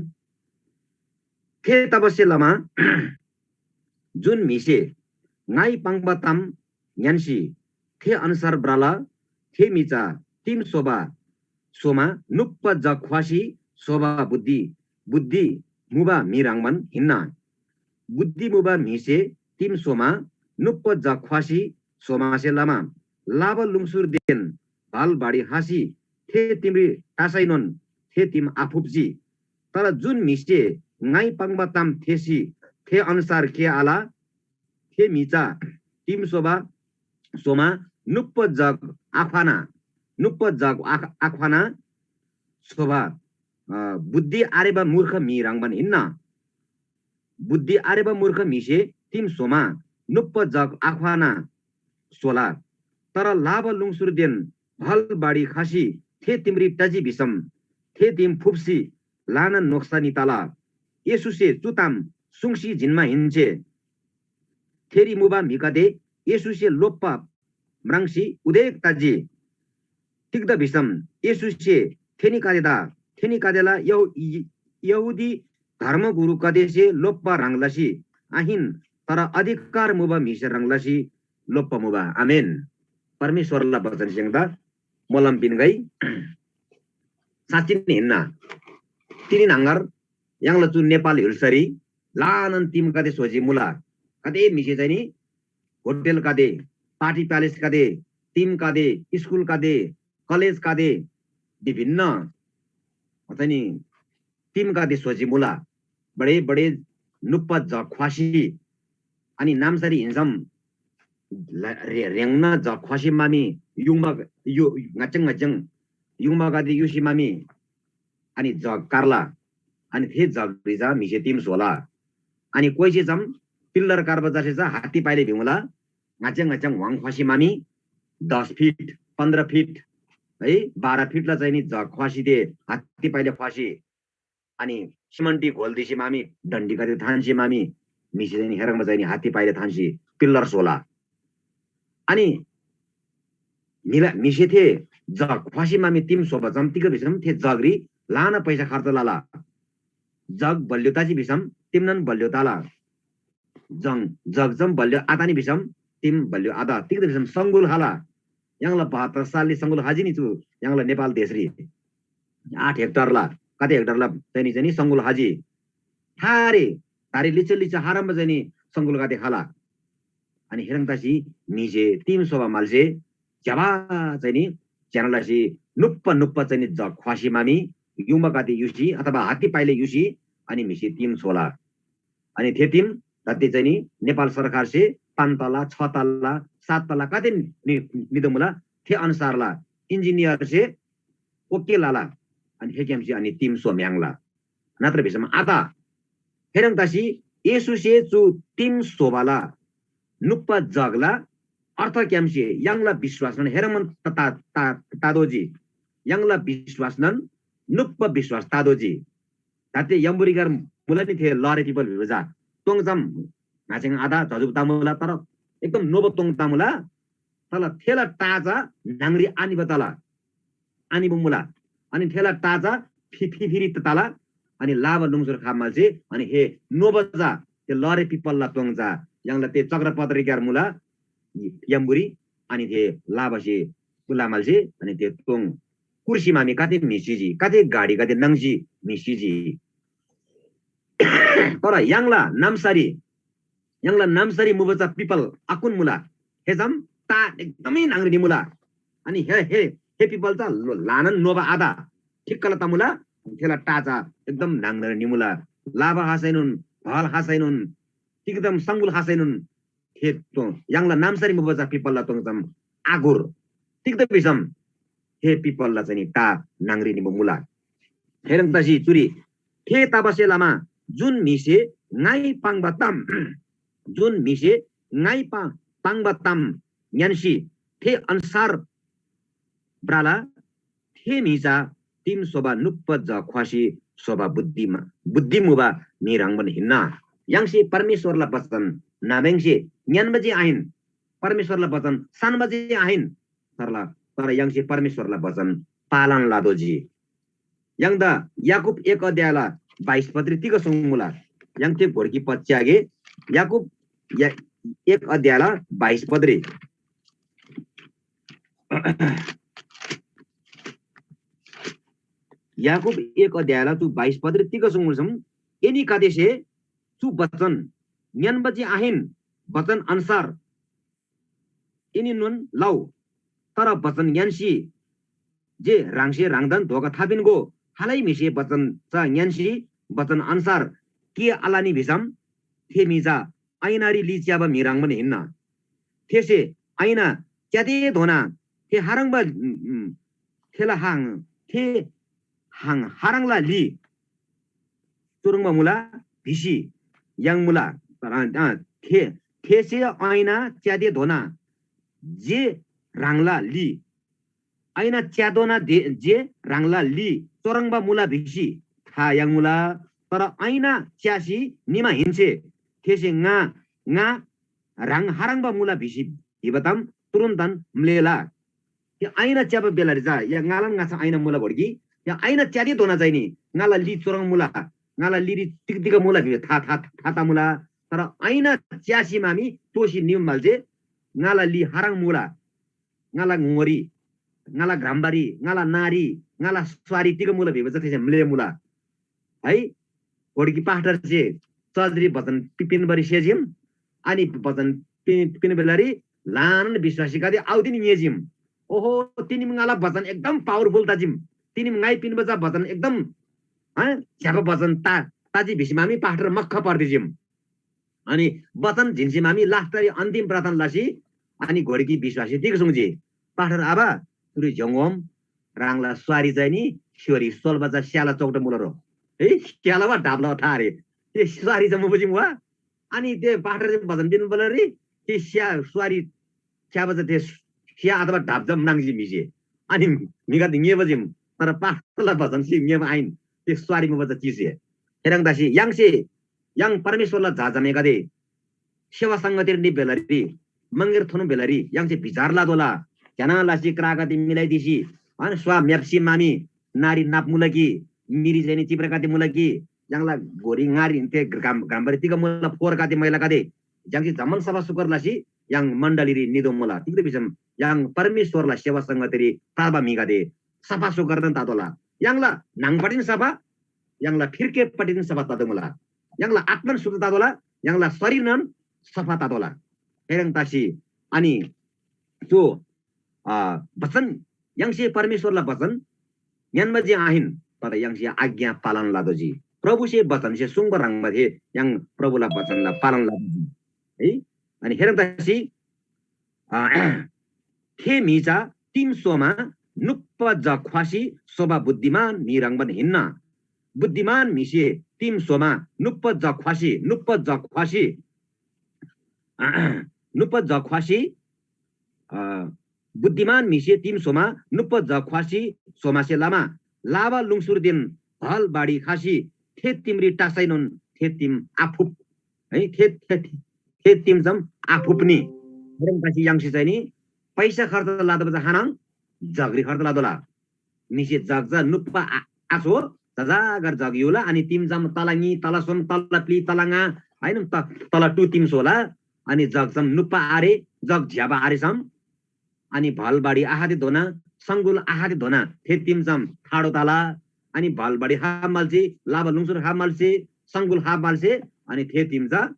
थेतबासेलमा जुन म्‍हिसे ङाइ पाङ्बा ताम ङ्‌यान्‍सी थे अन्‍सार भ्रला, थे म्‍हि चा तिम स्‍होबा स्‍होमा नुप्‍बा जग ख्‍वासी स्‍होबा बुद्धि, बुद्धि मुबा म्‍हि ह्रङ्‌बान हिन्‍ना। बुद्धि मुबा म्‍हिसे तिम स्‍होमा नुप्‍बा जग ख्‍वासी स्‍होमासे लमा लाबा लुङसुरदेन भाल बाढी खसी थे तिमरी टासैनोन थे तिम आफुप्‍जी। तर जुन म्‍हिसे ङाइ पाङ्बा ताम थेःसी थे अन्‍सार गे आल, थे म्‍हि चा तिम स्‍होबा स्‍होमा नुप्‍बा जग आख्‍वाना, नुप्‍बा जग आख-, आख्‍वाना स्‍होबा, अ, बुद्धि आरेबा मूर्ख म्‍हि ह्रङ्‌बान हिन्‍ना। बुद्धि आरेबा मूर्ख म्‍हिसे तिम स्‍होमा नुप्‍बा जग आख्‍वाना स्‍होला। तर लाबा लुङसुरदेन भल बाढी खसी थे तिमरी टजी भिसम थे तिम फुप्‍सी ल्‍हानान नोक्‍सानी तला। येशूसे चु ताम सुङ्सी जिन्‍माहेन्‍से थेरी मुबा म्‍हिगदे येशूसे लोप्‍बा म्राङ्सी उदेक तजी। तिग्‍दा भिसम येशूसे थेनीगदेदा थेनीगदेला यहू-, यहूदी धर्मगुरुगदेसे लोप्‍बा ह्रङ् लसी आहिन, तर अधिकार मुबा म्‍हिसे ह्रङ् लसी लोप्‍बा मुबा। आमेन। परमेश्‍वरला बचन स्‍य्‍हान्‍दा मोलम पिन्‍गै। साँच्‍चिन हिन्‍ना। तिनी न्‍हङगर य्‍हाङला चु नेपाल य्‍हुल्‍सारी ल्‍हानान तिमगदे स्‍होजी मुला। कदे म्‍हिसे चाहिँ नि होटलगदे, पार्टी प्यालेसगदे, तिमगदे, स्कुलगदे, कलेजगदे, विभिन्न चाहिँ नि तिमगदे स्‍होजी मुला। बडे बडे नुप्‍बा जग ख्‍वासी, अनि नाम्‍सारी हिन्‍सम ला-, रे-, रेङ्ना जग ख्‍वासी मामी युङबा, यु-, ङाच्‍याङ ङाच्‍याङ युङबागदे युसी मामी, अनि जग कार्ला, अनि थे जगरी चा म्‍हिसे तिम स्‍होला। अनि कोइसे चम पिल्‍लर कार्बा चासे चा हात्ती पाइले भिमुला, ङाच्‍याङ ङाच्‍याङ व्‍हाङ ख्‍वासी मामी दस फिट, पन्ध्र फिट, है, बाह्र फिटला चाहिँ नि जग ख्‍वासी ते हात्ती पाइले ख्‍वासी, अनि सिमन्टी घोल दिसी मामी डन्डीगदे थान्‍सी मामी म्‍हिसे चाहिँ नि हेरङ्बा चाहिँ नि हात्ती पाइले थान्‍सी पिल्‍लर स्‍होला। अनि म्‍हिला, म्‍हिसे थे जग ख्‍वासी मामी तिम स्‍होबा चम तिग भिसम थे जगरी ल्‍हाना पैसा खर्च लला। जग बलियो तजी भिसम तिमनन बलियो तला। जङ, जग चम बलियो आतनी भिसम तिम बलियो आत। तिग्‍दा भिसम सङ्गुल खला। य्‍हाङला बहत्तर सालरी सङ्गुल खजी नि चु य्‍हाङला नेपाल देशरी। आठ हेक्टरला, कति हेक्टरला चाहिँ नि, चाहिँ नि सङ्गुल खजी। थारे, थारे लिच्‍छा लिच्‍छा हारम्‍बा चाहिँ नि सङ्गुलगदे खला। अनि हेरङ तसी म्‍हिसे तिम स्‍होबा म्‍हलसे ज्‍यबा चाहिँ नि ज्‍यना लसी नुप्‍बा नुप्‍बा चाहिँ नि जग ख्‍वासी मामी युङबागदे युसी अथवा हात्ती पाइले युसी अनि म्‍हिसे तिम स्‍होला। अनि थे तिम जति चाहिँ नि नेपाल सरकारसे पाँच तला, छ तला, सात तला कति नि-, निदो मुला, थे अनुसारला इन्जिनियरसे ओके लला। अनि थेग्‍यामसे अनि तिम स्‍होम्‍याङ्ला। नत्र भिसम आत। थेह्रङ् तसी येशूसे चु तिम स्‍होबाला नुप्‍बा जगला अर्थग्‍यामसे य्‍हाङला विश्‍वासनोन हेरङ्‌बान ता-, ता-, ता-, तातोःजी। य्‍हाङला विश्‍वासनोन नुप्‍पा विश्‍वास तातोःजी। दाते यम्‍बुरीग्‍यार मुला नि थे लरे people भिबा चा। तोङ चम न्‍हासेङ आदा झजुब तामुला, तर एकदम नोबा तोङ तामुला। तर थेला टा चा न्‍हङरी आनिबा तला, आनिबा मुला। अनि थेला टा चा फि-, फि-, फिरी तला। अनि लाबा लुङसर खा माल्‍से, अनि हे नोबा चा थे लरे people ला तोङ चा य्‍हाङला ते चक्रपत्रीग्‍यार मुला यम्‍बुरी। अनि थे लाबासे कुला माल्‍से, अनि थे तोङ कुर्सी मामी कति म्‍हि सिजी, कति गाडीगदे नङ्सी म्‍हि सिजी। तर य्‍हाङला नाम्‍सारी, य्‍हाङला नाम्‍सारी मुबा चा people आकुन मुला। हे जम ता एकदमै न्‍हङरी निमुला। अनि हे, हे, हे people चा ल्‍हानान नोबा आदा ठिक्‍कला तमुला। थेला टा चा एकदम न्‍हङरी निमुला। लाबा हासैनोन, भल हासैनोन, एकदम सङ्गुल हासैनोन थे तोङ, य्‍हाङला नाम्‍सारी मुबा चा people ला तोङ चम आगुर। तिग्‍दा भिसम थे people ला चाहिँ नि ता न्‍हङरी निबा मुला। थेह्रङ् तसी चुरी थे तबासे लमा जुन म्‍हिसे ङाइ पाङ्बा ताम, जुन म्‍हिसे ङाइ पा-, पाङ्बा ताम ङ्‌यान्‍सी थे अन्‍सार भ्रला, थे म्‍हि चा तिम स्‍होबा नुप्‍पा ज ख्‍वासी स्‍होबा बुद्धिमा, बुद्धि मुबा म्‍हि ह्रङ्‌बान हिन्‍ना। य्‍हाङसे परमेश्‍वरला बचन नाब्‍यङसे ङ्‌यान्‍बा जे आहिन, परमेश्‍वरला बचन सान्‍बा जे आहिन, तर ला, तर य्‍हाङसे परमेश्‍वरला बचन पालन लतोःजी। य्‍हाङदा याकूब एक अध्यायला बाइस पदरी तिग सुङ्मुला? य्‍हाङ थे भोर्की पच्यागे याकूब या-, एक अध्यायला बाइस पदरी। याकूब एक अध्यायला चु बाइस पदरी तिग सुङ्मुलसम एनीगदेसे चु बचन ङ्‌यान्‍बा जे आहिन, बचन अन्‍सार एनीनोन लउ, तर बचन ङ्‌यान्‍सी जे ह्राङसे ह्राङदान धोका थापिन्‍गो। खालै म्‍हिसे बचन चा ङ्‌यान्‍सी बचन अन्‍सार के आलनी भिसम थे म्‍हि चा ऐनारी ली च्‍याबा म्‍हि ह्रङ्‌बान हिन्‍ना। थेसे ऐना च्‍यातेधोना थे हारङ्बा, उम्, उम्, थेला हाङ, थे हाङ हारङला ली चुह्रङ्बा मुला भिसी याङ्मुला। तर, अ, थे, थेसे ऐना च्‍यातेधोना जे ह्राङला ली, ऐना च्‍यातोना दे-, जे ह्राङला ली चुह्रङ्बा मुला भिसी था याङ्मुला। तर ऐना च्‍यासी निमाहेन्‍से थेसे ङा, ङा ह्राङ हारङ्बा मुला भिसी भिबा ताम तुरुन्‍तन म्‍लेःला। थे ऐना च्‍याबा बेलारी चा या ङालान ङाच्‍छा ऐना मुला भोर्गी, या ऐना च्‍यातेधोना चाहिँ नि ङाला ली चुह्रङ् मुला, ङाला लीरी तिग तिग मुला भिबा था, था, था तमुला। तर ऐना च्‍यासी मामी तोसी निउ म्‍हल्‍से ङाला ली हारङ् मुला। ङाला ङोरी, ङाला घ्राम्‍बारी, ङाला नारी, ङाला स्वारी तिग मुला भिबा चा थेसे म्‍लेःमुला। है, घोडगी पास्टरसे चर्चरी बचन पि-, पिन्‍बारी सेजिम, अनि बचन पि-, पिन्‍बा बेलारी ल्‍हानान विश्‍वासीगदे आउदिन ङ्‌येजिम। ओहो, तिनीम ङाला बचन एकदम powerful तजिम। तिनीम ङाइ पिन्‍बा चा बचन एकदम, हँ, ज्‍यबा बचन ता-, तजी भिसी मामी पास्टर मख्‍ख पर्दिजिम। अनि बचन झिन्‍सी मामी लास्‍टरी अन्‍तिम प्रार्थना लसी, अनि घोडगी विश्‍वासी तिग सुङ्जी, पास्टर आबा, चुरी झ्‍योङ्‌गोम, ह्राङला स्वारी चाहिँ नि स्‍योरी सोल्‍बा चा स्‍याला चोक्‍टो मुला रो। है, स्‍याला वा ढापला था रे। ते स्वारी चा मुबा जिम वा? अनि ते पास्टरसे बचन पिन्‍बा बेलारी ते स्‍या-, स्वारी च्‍याबा चा ते स्‍या अथवा ढाप चा म्राङ्जी म्‍हिसे। अनि म्‍हिगदे ङ्‌येबा जिम, तर पास्‍टरला बचन सी ङ्‌येबा आहिन, ते स्वारी मुबा चा चिसे। थेह्रङ् तसी य्‍हाङसे, य्‍हाङ परमेश्‍वरला झाझामेगदे सेवा संगतिर नि बेलारी, मङ्‌गेर थोनु बेलारी य्‍हाङसे विचार लतोःला। ज्‍यना लसी क्रागती मिलाइदिसी, अन स्‍वा म्‍याप्‍सी मामी नारी नाप मुला कि, मिरी चाहिँ नि चिप्रा काती मुला कि, य्‍हाङला घोरी ङारी ते ग्राम, ग्रामबारी तिग मुला फोहोर काती मैला काती, य्‍हाङसे जम्‍मान सफा सुग्घर लसी य्‍हाङ मण्‍डलीरी निदो मुला। तिग्‍दा भिसम य्‍हाङ परमेश्‍वरला सेवा संगतिरी ताल्‍बा म्‍हिगदे सफा सुग्घरदेन ततोःला। य्‍हाङला न्‍हङपट्टिन सफा, य्‍हाङला फिर्केपट्टिन सफा ततोःमुला। य्‍हाङला आत्‍मान शुद्ध ततोःला, य्‍हाङला शरीरनन सफा ततोःला। थेह्रङ् तसी अनि चु, अ, बचन, य्‍हाङसे परमेश्‍वरला बचन ङ्‌यान्‍बा जे आहिन, तर य्‍हाङसे आज्ञा पालन लतोःजी। प्रभुसे बचनसे सुङ्बा ह्रङ्‌बा थे य्‍हाङ प्रभुला बचनला पालन लतोःजी। है? अनि थेह्रङ् तसी, अ, थे म्‍हि चा तिम स्‍होमा नुप्‍पा ज ख्‍वासी स्‍होबा बुद्धिमान म्‍हि ह्रङ्‌बान हिन्‍ना। बुद्धिमान म्‍हिसे तिम स्‍होमा नुप्‍पा ज ख्‍वासी, नुप्‍पा ज ख्‍वासी, नुप्‍पा ज ख्‍वासी, अ, बुद्धिमान म्‍हिसे तिम स्‍होमा नुप्‍पा ज ख्‍वासी स्‍होमासे लमा लाबा लुङसुरदेन भल बाढी खसी थे तिमरी टासैनोन थे तिम आफुप है, थे थे थे तिम जम आफुप्नी। हेरम तसी य्‍हाङसे चाहिँ नि पैसा खर्च लादबा जा हानाङ जगरी खर्च लादोला। म्‍हिसे जग जा नुप्‍पा आ- आछो जजागर जग युला, अनि तिम जम तला ङी, तला सोम, तला प्‍ली, तला ङा, होइन, त- तला टु तिम सोला। अनि जग जम नुप्‍पा आरे, जग झ्‍याबा आरे सम। अनि भल बाढी आहाते धोना, संगुल आहाते धोना थे तिम जम थाडो तला। अनि भल बाढी हा मल्‍सी, लाबा लुङसुर हा मल्‍सी, संगुल हा मल्‍सी, अनि थे तिम जा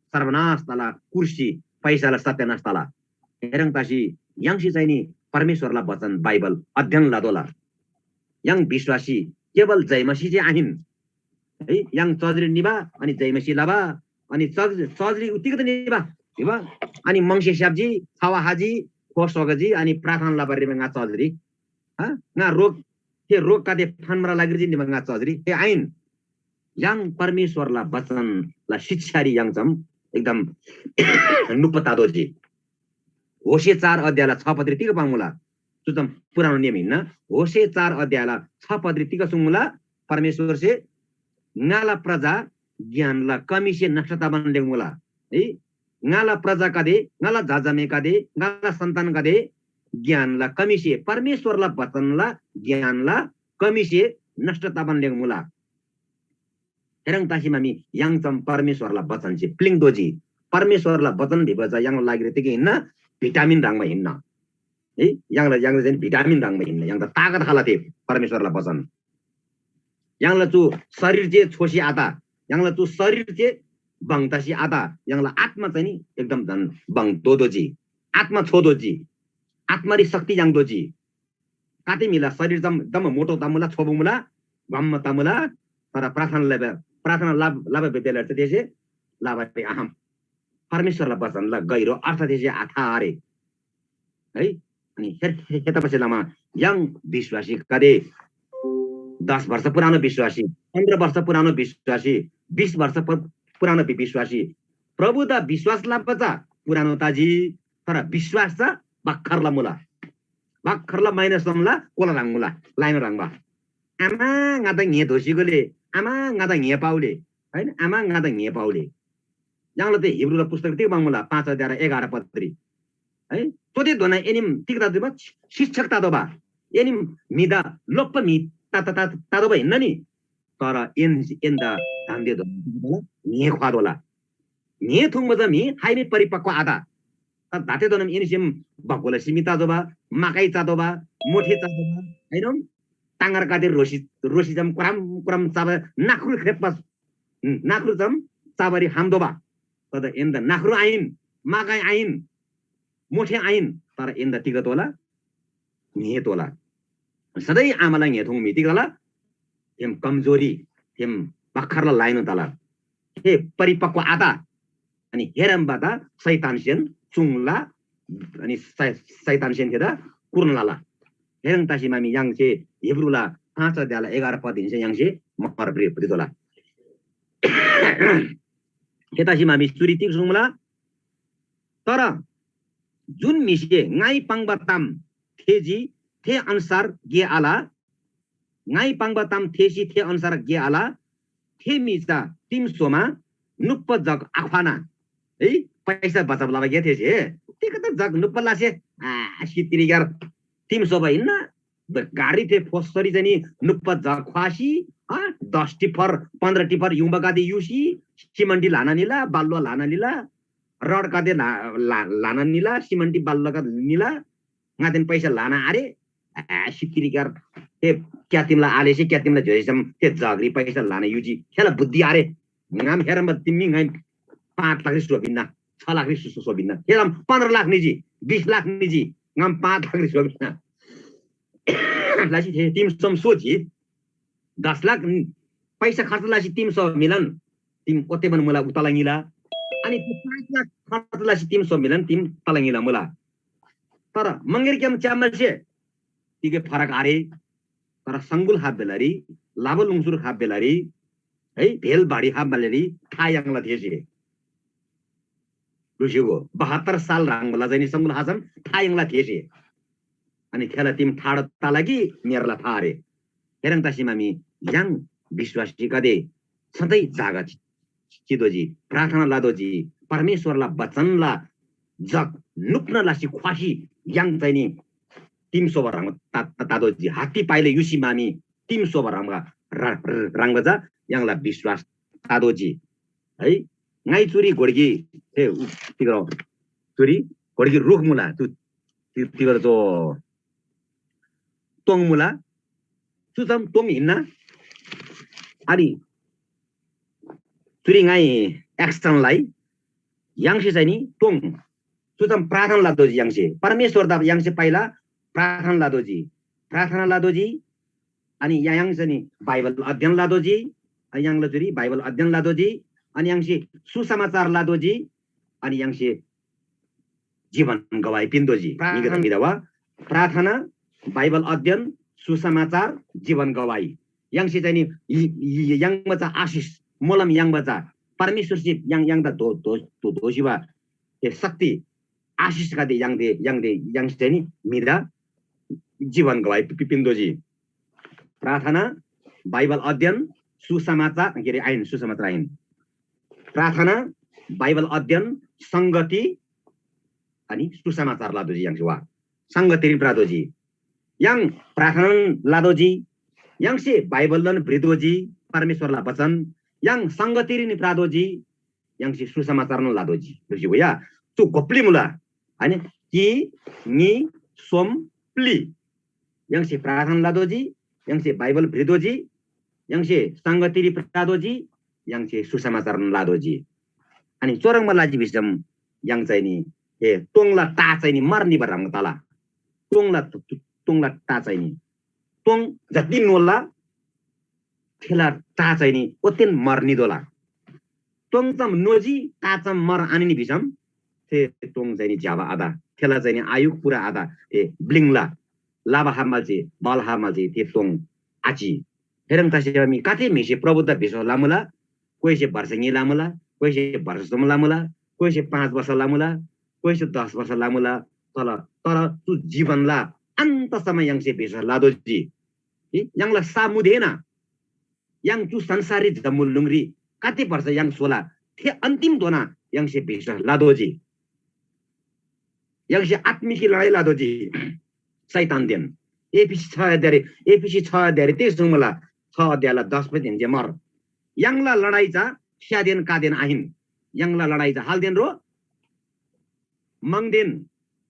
सर्वनाश तला, कुर्सी पैसाला सत्यानाश तला। हेरङ तसी य्‍हाङसे चाहिँ नि परमेश्‍वरला वचन बाइबल अध्ययन लतोःला। य्‍हाङ विश्‍वासी केवल जयमसी जे आहिन है, य्‍हाङ चजरी निबा अनि जयमसी लबा अनि चज चजरी उतिक त निबा हिबा अनि मङ्से स्‍याप्‍जी, छवा हाजी, खो सोगजी अनि प्रार्थना लबारी ङा चजरी। हा? ङा रोग, थे रोगकादे फान्‍बाला लागिरी जे निबा ङा चजरी। थे आइन। य्‍हाङ परमेश्‍वरला वचनला शिक्षारी य्‍हाङ चम एकदम नुप्‍पा तादोजी। होशे चार अध्यायला छ पदरी तिग पाङ्मुला? चु चम पुरानो नियम हिन्‍ना। होशे चार अध्यायला छ पदरी तिग सुङ्मुला? परमेश्‍वरसे ङाला प्रजा ज्ञानला कमीसे नष्‍ट तबान लेङ्मुला। है, ङाला प्रजागदे, ङाला झाझामेगदे, ङाला सन्‍तानगदे ज्ञानला कमीसे, परमेश्‍वरला वचनला ज्ञानला कमीसे नष्‍ट तबान लेङ्मुला। थेह्रङ् तसीमा मी य्‍हाङ चम परमेश्‍वरला वचनसे प्‍लिङ्तोःजी। परमेश्‍वरला वचन भिबा चा य्‍हाङला लागिरी तिग हिन्‍ना, भिटामिन ह्रङ्‌बा हिन्‍ना। है, य्‍हाङला, य्‍हाङला चाहिँ भिटामिन ह्रङ्‌बा हिन्‍ना। य्‍हाङदा ताकत खला थे परमेश्‍वरला वचन। य्‍हाङला चु शरीर जे छोसी आत, य्‍हाङला चु शरीर जे बङ तसी आत, य्‍हाङला आत्मा चाहिँ नि एकदम झन् बङ दोदोजी। आत्मा छोदोजी। आत्मारी शक्ति याङ्दोजी। काते म्‍हिला शरीर जम एकदम मोटो तमुला, छोबो मुला, गम्म तमुला, तर प्रार्थना लबा, प्रार्थना लब- लबा बेला चाहिँ त्यसै लबारी आहाम। परमेश्‍वरला वचनला गहिरो अर्थ त्यसै आथा आरे। है, अनि हेर- हेर- हेतबासेलमा य्‍हाङ विश्‍वासीगदे, दस वर्ष पुरानो विश्‍वासी, पन्ध्र वर्ष पुरानो विश्‍वासी, बिस वर्ष प- पुरानो वि- विश्‍वासी, प्रभुदा विश्‍वास लबा चा पुरानो ताजी, तर विश्‍वास चा भर्खरला मुला। भर्खरला माइनस लमला कोला ह्रङ् मुला, लाइन ह्रङ्बा। आमा ङादा ङ्‍हे दोषीगोले, आमा ङादा ङ्‍हे पाउले, होइन, आमा ङादा ङ्‍हे पाउले। य्‍हाङला ते हिब्रूला पुस्तक तिग बङ्मुला, पाँच अध्याय र एघार पदरी। है, चोते धोना एनिम तिग तादोबा? शिक्षक तादोबा। एनिम म्‍हिदा लोप्‍बा म्‍हि ता- ता- ता- तादोबा हिन्‍ना नि। तर एन- एन्‍दा दान्‍दे धोना ङ्‍हे ख्‍वातोःला। ङ्‍हे थुङ्बा चा म्‍हि खाइमै परिपक्व आत। तर दाते धोनाम एनिसेम बग्‍गोला सिमी तादोबा, मकै चादोबा, मोठे चादोबा, हैनम? ताङ्गर कादेर रोसी, रोसी जम कुराम कुराम चाबा नाख्रु ख्रेप्‍बा, नाख्रु जम चाबारी हामदोबा। तर एन्‍दा नाख्रु आइन, मकै आइन, मोठे आइन, तर एन्‍दा तिग तोला? ङ्‍हे तोला। सधैँ आमाला ङ्‌हे थुङ्‌मी तिग तला? थेम कमजोरी, थेम भर्खरला लाइनो तला। थे परिपक्व आत। अनि हेरम्‍बादा शैतानसेन चुङ्ला, अनि शै- शैतानसेन थेदा कुर्न लला। हेरङ तसीमा मी य्‍हाङसे हिब्रूला पाँच अध्यायला एघार पद हिन्‍से य्‍हाङसे मर भ्रिपुति तोला। हे तसीमा मी चुरी तिग सुङ्मुला? तर जुन म्‍हिसे ङाइ पाङ्बा ताम थेःजी, थे अन्‍सार गे आल, ङाइ पाङ्बा ताम थेःसी थे अन्‍सार गे आल, थे म्‍हि चा तिम स्‍होमा नुप्‍बा जग आख्‍वाना। है, पैसा बचब लबा गे थेसे। तिग त जग नुप्‍बा लासे, आ, सित्तिरीग्‍यार तिम स्‍होबा हिन्‍ना। ब- गाडी थे फोस्‍सरी चाहिँ नि नुप्‍बा जग ख्‍वासी, आ, दस टिफर, पन्ध्र टिफर युङबागदे युसी, सिमन्टी ल्‍हाना निला, बालुवा ल्‍हाना निला, रडगदे ल्‍हा- ल्‍हा- ल्‍हाना निला, सिमन्टी बालुवागदे निला, ङादेन पैसा ल्‍हाना आरे। आ, सित्तिरीग्‍यार थे क्‍यातिमला आलेसे क्‍यातिमला ज्‍योइसम थे जगरी पैसा ल्‍हाना युजी। थेला बुद्धि आरे। ङाम हेरम्‍बा तिमी ङाइ पाँच लाखरी स्‍होबिन्‍ना, छ लाखरी स्‍हो- स्‍होबिन्‍ना। थेला पन्ध्र लाख निजी, बिस लाख निजी, ङाम पाँच लाखरी स्‍होबिन्‍ना। लसी थे तिम सम सोची, दस लाख पैसा खर्च लसी तिम स्‍होमिलन, तिम ओतेबन मुला उतला ङिला। अनि थे पाँच लाख खर्च लसी तिम स्‍होमिलन, तिम तला ङिला मुला। तर मङ्गेर क्‍याम च्याम्‍मासे तिगे फरक आरे। तर सङ्गुल हाप बेलारी, लाबो लुङसुर हाप बेलारी, है, भेल बाढी हाप बेलारी था याङ्ला थेसे। ऋषिगो बहत्तर साल ह्राङबला चाहिँ नि सङ्गुल हासम था याङ्ला थेसे। अनि थेला तिम ठाडो तला कि मेरला था आरे। थेह्रङ् तसीमा मी य्‍हाङ विश्‍वासीगदे सधैँ जागा चि-, चितोःजी, प्रार्थना लतोःजी, परमेश्‍वरला बचनला जग नुप्‍ना लसी ख्‍वासी य्‍हाङ चाहिँ नि तिम स्‍होबा ह्रङ्‌बा ता-, ता-, तातोःजी। हात्ती पाइला युसी मामी तिम स्‍होबा ह्रङ्‌बा, ह्र-, ह्र-, ह्रङ्‌बा चा य्‍हाङला विश्‍वास तातोःजी। है, ङाइ चुरी घोडगी, हे, उ, तिग्रो, चुरी घोडगी रुख मुला, चु, ति-, तिग्रो चो तोङ मुला, चु चम तोङ हिन्ना। अनि चुरी ङाइ action लाई य्‍हाङसे चाहिँ नि तोङ, चु चम प्रार्थना लतोःजी य्‍हाङसे। परमेश्‍वरदा य्‍हाङसे पहिला प्रार्थना लतोःजी। प्रार्थना लतोःजी, अनि य्‍हाङ चाहिँ नि बाइबल अध्ययन लतोःजी, अनि य्‍हाङला चुरी बाइबल अध्ययन लतोःजी, अनि य्‍हाङसे सुसमाचार लतोःजी, अनि य्‍हाङसे जीवन गवाही पिन्‍तोःजी। प्रार्थना, निगदा वा प्रार्थना, बाइबल अध्ययन, सुसमाचार, जीवन गवाही। य्‍हाङसे चाहिँ नि यि-, यि-, य्‍हाङमा चा आशिष, मोलम य्‍हाङमा चा परमेश्‍वरसे य्‍हाङ, य्‍हाङदा दो-, दो-, दो-, दोःसी वा थे शक्ति आशिषगदे य्‍हाङदे, य्‍हाङदे, य्‍हाङसे चाहिँ नि म्‍हिदा जीवन गवाही पि-, पि-, पिन्‍तोःजी। प्रार्थना, बाइबल अध्ययन, सुसमाचार, के अरे, आहिन, सुसमाचार आहिन। प्रार्थना, बाइबल अध्ययन, संगति, अनि सुसमाचार लतोःजी य्‍हाङसे वा। संगतिरी प्रातोःजी। य्‍हाङ प्रार्थना लतोःजी। य्‍हाङसे बाइबलनोन भ्रितोःजी, परमेश्‍वरला बचन। य्‍हाङ संगतिरीन प्रातोःजी। य्‍हाङसे सुसमाचारनोन लतोःजी। बुझ्‍यो या? चु घोप्‍ली मुला। हैन? कि, ङी, सोम, प्‍ली। य्‍हाङसे प्रार्थना लतोःजी, य्‍हाङसे बाइबल भ्रितोःजी, य्‍हाङसे संगतिरी प्रातोःजी, य्‍हाङसे सुसमाचारनोन लतोःजी। अनि चुह्रङ्बा लजी भिसम य्‍हाङ चाहिँ नि, ए, तोङला टा चाहिँ नि मर निबा ह्रङ् तला। तोङला, तोङला टा चाहिँ नि, तोङ जति नोला, थेला टा चाहिँ नि ओतेन मर नितोला। तोङ चम नोजी, टा चम मर आनिनी भिसम, थे तोङ चाहिँ नि ज्‍यबा आत। थेला चाहिँ नि आयु पुरा आत। थे ब्‍लिङ्ला, लाबा हा माल्‍सी, बल हा माल्‍सी, थे तोङ आचि। थेह्रङ् तसेमा मी गाते म्‍हिसे प्रभुदा विश्‍वास लमुला, कोइसे वर्ष न्‍ही लमुला, कोइसे वर्ष सोम लमुला, कोइसे पाँच वर्ष लमुला, कोइसे दस वर्ष लमुला, तर, तर चु जीवनला अन्तसम्म य्‍हाङसे विश्‍वास लतोःजी। ए, य्‍हाङला सा मुदेन। य्‍हाङ चु संसाररी जम्‍बुलिङरी कति वर्ष य्‍हाङ सोला, थे अन्तिमधोना य्‍हाङसे विश्‍वास लतोःजी। य्‍हाङसे आत्‍मिकी लडाइ लतोःजी शैतानदेन। एफिसी छ अध्यायरी, एफिसी छ अध्यायरी ते सुङ्मुला, छ अध्यायला दस पदहेन्‍से मर। य्‍हाङला लडाइ चा स्‍यादेन कादेन आहिन। य्‍हाङला लडाइ चा हालदेन रो, मङदेन,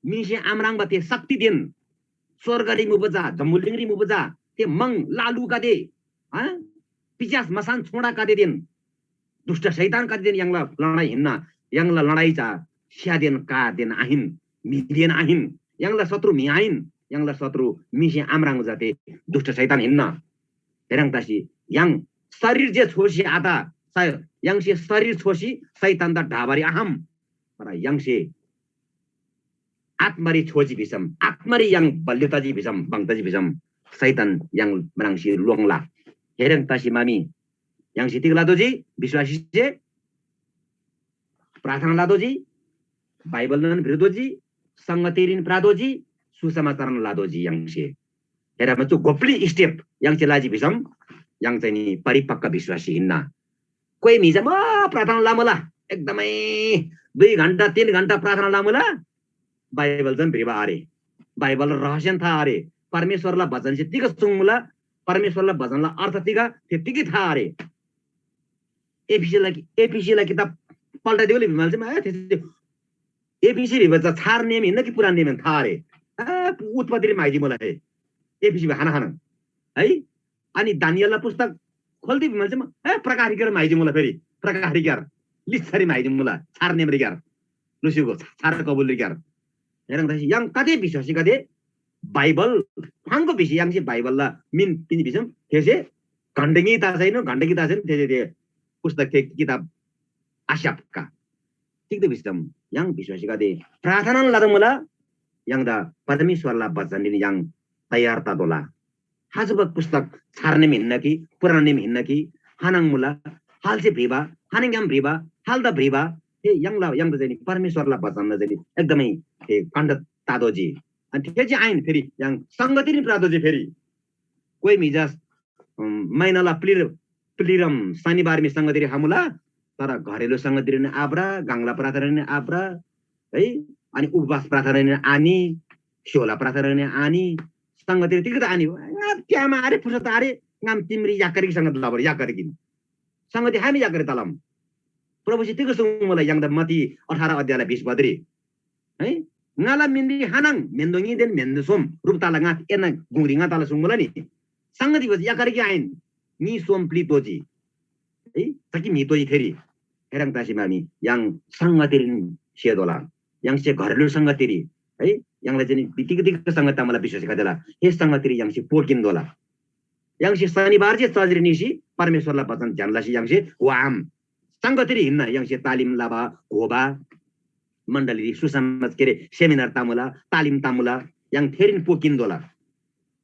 मीसे आम्राङ्बा थे शक्तिदेन, स्‍वर्गरी मुबा चा, जम्‍बुलिङरी मुबा चा, थे मङ लालुगदे, आ, पिशाच मसान छोडागदेदेन, दुष्‍ट शैतानगदेदेन य्‍हाङला लडाइ हिन्‍ना। य्‍हाङला लडाइ चा स्‍यादेन कादेन आहिन, म्‍हिदेन आहिन। य्‍हाङला शत्रु म्‍हि आहिन, य्‍हाङला शत्रु मीसे आम्राङ्बा चा थे दुष्‍ट शैतान हिन्‍ना। थेह्रङ् तसी य्‍हाङ शरीर जे छोसी आत, स-, य्‍हाङसे शरीर छोसी शैतानदा ढाबारी आखम, तर य्‍हाङसे आत्‍मारी छोजी भिसम, आत्‍मारी य्‍हाङ बलियो तजी भिसम, भङ तजी भिसम, शैतान य्‍हाङ म्राङ्सी लोङ्ला। थेह्रङ् तसी मामी य्‍हाङसे तिग लतोःजी? विश्‍वासीसे प्रार्थना लतोःजी, बाइबलनोन भ्रितोःजी, संगतिरीन प्रातोःजी, सुसमाचारन लतोःजी य्‍हाङसे। हेर, चु गोप्‍ली step य्‍हाङसे लजी भिसम य्‍हाङ चाहिँ नि परिपक्‍क विश्‍वासी हिन्‍ना। कोइ म्‍हि जम्‍मा प्रार्थना लमुला, एकदमै दुई घण्टा, तीन घण्टा प्रार्थना लमुला, बाइबल झन् भ्रिबा आरे, बाइबल रहस्यन था आरे, परमेश्‍वरला बचनसे तिग सुङ्मुला, परमेश्‍वरला बचनला अर्थ तिग, थे तिगै था आरे। एफिसीला कि-, एफिसीला किताब पल्टाइदिउले भिमाल चाहिँ, ए, थे, थे, एफिसी भिबा चा छार नियम हिन्‍ना कि पुरान नियम हिन्‍ना था आरे। आ, उत्पत्तिरी म्‍हाइजी मुला हे। एफिसी भिबा हाना हाना। है? अनि दानिएलला पुस्तक खोल्‍दी भिमाल चाहिँ, ए, प्रकाशिकर म्‍हाइजी मुला फेरि। प्रकाशिकर। लिच्छारी म्‍हाइजी मुला। छार नियमरीकर। लुसीको छार कबुलरीकर। हेरङ दासी, य्‍हाङ कते विश्‍वासीगदे बाइबल ख्वाङको भिसी य्‍हाङसे बाइबलला मिन पिन्‍जी भिसम, थेसे घण्‍टा ङी तासैनो, घण्‍टा ङी तासैनो थेसे ते पुस्तक थे किताब आस्‍याप्‍का। तिग्‍दा भिसम य्‍हाङ विश्‍वासीगदे प्रार्थनान लदोमुला, य्‍हाङदा परमेश्‍वरला बचनरीन य्‍हाङ तयार ततोःला। हाजुबक पुस्तक छार निम हिन्‍ना कि पुरान निम हिन्‍ना कि, हानङ मुला, हालसे भ्रिबा, हानङग्‍याम भ्रिबा, हालदा भ्रिबा, हे य्‍हाङला, य्‍हाङदा चाहिँ नि परमेश्‍वरला बचनदा चाहिँ नि एकदमै हे कण्ठ तातोःजी। अनि थे जे आहिन फेरि य्‍हाङ संगतिरी प्रातोःजी फेरि। कोइ म्‍हि जा महिनाला प्लिर प्लिरम शनिबार मी संगतिरी हामुला, तर घरेलु संगतिरी नि आब्रा, गाङला प्रार्थना नि आब्रा, है, अनि उपवास प्रार्थना नि आनी, स्योला प्रार्थना नि आनी, संगतिरी तिग त आनी, ङा त्यामा आरे फुर्सद आरे, ङाम तिमरी याकरी संगत लबर याकरी किन। संगति हामी याकरी तलम। प्रभुसे तिग सुमुला य्‍हाङदा मती अठार अध्यायला बिस पदरी, है, ङाला मिनरी हानाङ म्‍हेन्‍दो ङीदेन म्‍हेन्‍दो सोम रुप ताला ङा एन्‍ना गुङरी ङा ताला सुङ्मुला नि। संगति बस याकरी कि आइन, ङी सोम प्‍लि तोजी, है, सकी म्‍हि तोजी थेरी। हेरङ तासी मामी य्‍हाङ संगतिरीन सेतोला, य्‍हाङसे घरेलु संगतिरी, है, य्‍हाङला चाहिँ तिग तिग संगत तामला विश्वास खदेला हे संगतिरी य्‍हाङसे पोकिन्दोला। य्‍हाङसे शनिबार जे चजरी निसी परमेश्‍वरला वचन ध्यान लसी य्‍हाङसे वाम संगतिरी हिन्‍ना य्‍हाङसे तालिम लबा घोबा मण्डलीरी सुसमाज के अरे सेमिनार तामुला, तालिम तामुला, य्‍हाङ थेरीन पोकिन्दोला।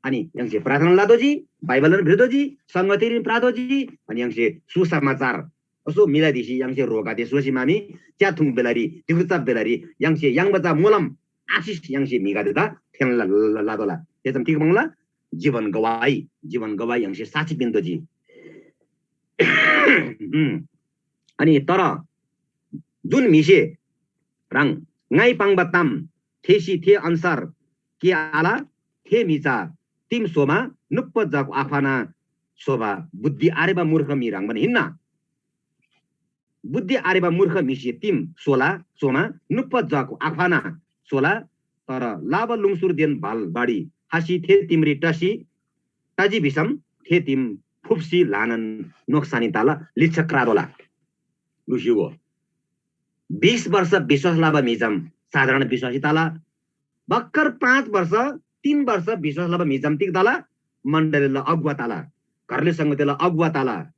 अनि य्‍हाङसे प्रार्थना लादोजी, बाइबलन भ्रिदोजी, संगतिरीन प्रादोजी, अनि य्‍हाङसे सुसमाचार असो मिलादिसी य्‍हाङसे रोगादे सोसी मामी च्या थुङ बेलारी, दिगुचा बेलारी य्‍हाङसे य्‍हाङ बचा मोलम आशिष य्‍हाङसे म्‍हिगदेदा थेन ल-, ल-, ल-, लादोला। थेसम तिग पाङ्ला? जीवन गवाही, जीवन गवाही य्‍हाङसे साक्षी पिन्‍तोजी। उम्। अनि तर जुन म्‍हिसे ह्राङ ङाइ पाङ्बा ताम थेःसी थे अन्‍सार के आल, थे म्‍हि चा तिम स्‍होमा नुप्‍पो जग आख्‍वाना स्‍होबा बुद्धि आरेबा मूर्ख म्‍हि ह्रङ्‌बान हिन्‍ना। बुद्धि आरेबा मूर्ख म्‍हिसे तिम स्‍होला, स्‍होमा नुप्‍पो जग आख्‍वाना स्‍होला, तर लाबा लुङसुरदेन भाल बाढी खसी थे तिमरी टसी, टजी भिसम थे तिम फुप्‍सी ल्‍हानान नोक्‍सानी तला, लिच्‍छा क्रातोःला। लुसी हो। बिस वर्ष विश्‍वास लबा म्‍हि जम साधारण विश्‍वासी तला। भक्‍कर पाँच वर्ष, तीन वर्ष विश्‍वास लबा म्‍हि जम तिग तला? मण्‍डलीला अगुवा तला, घरले संगतिला अगुवा तला,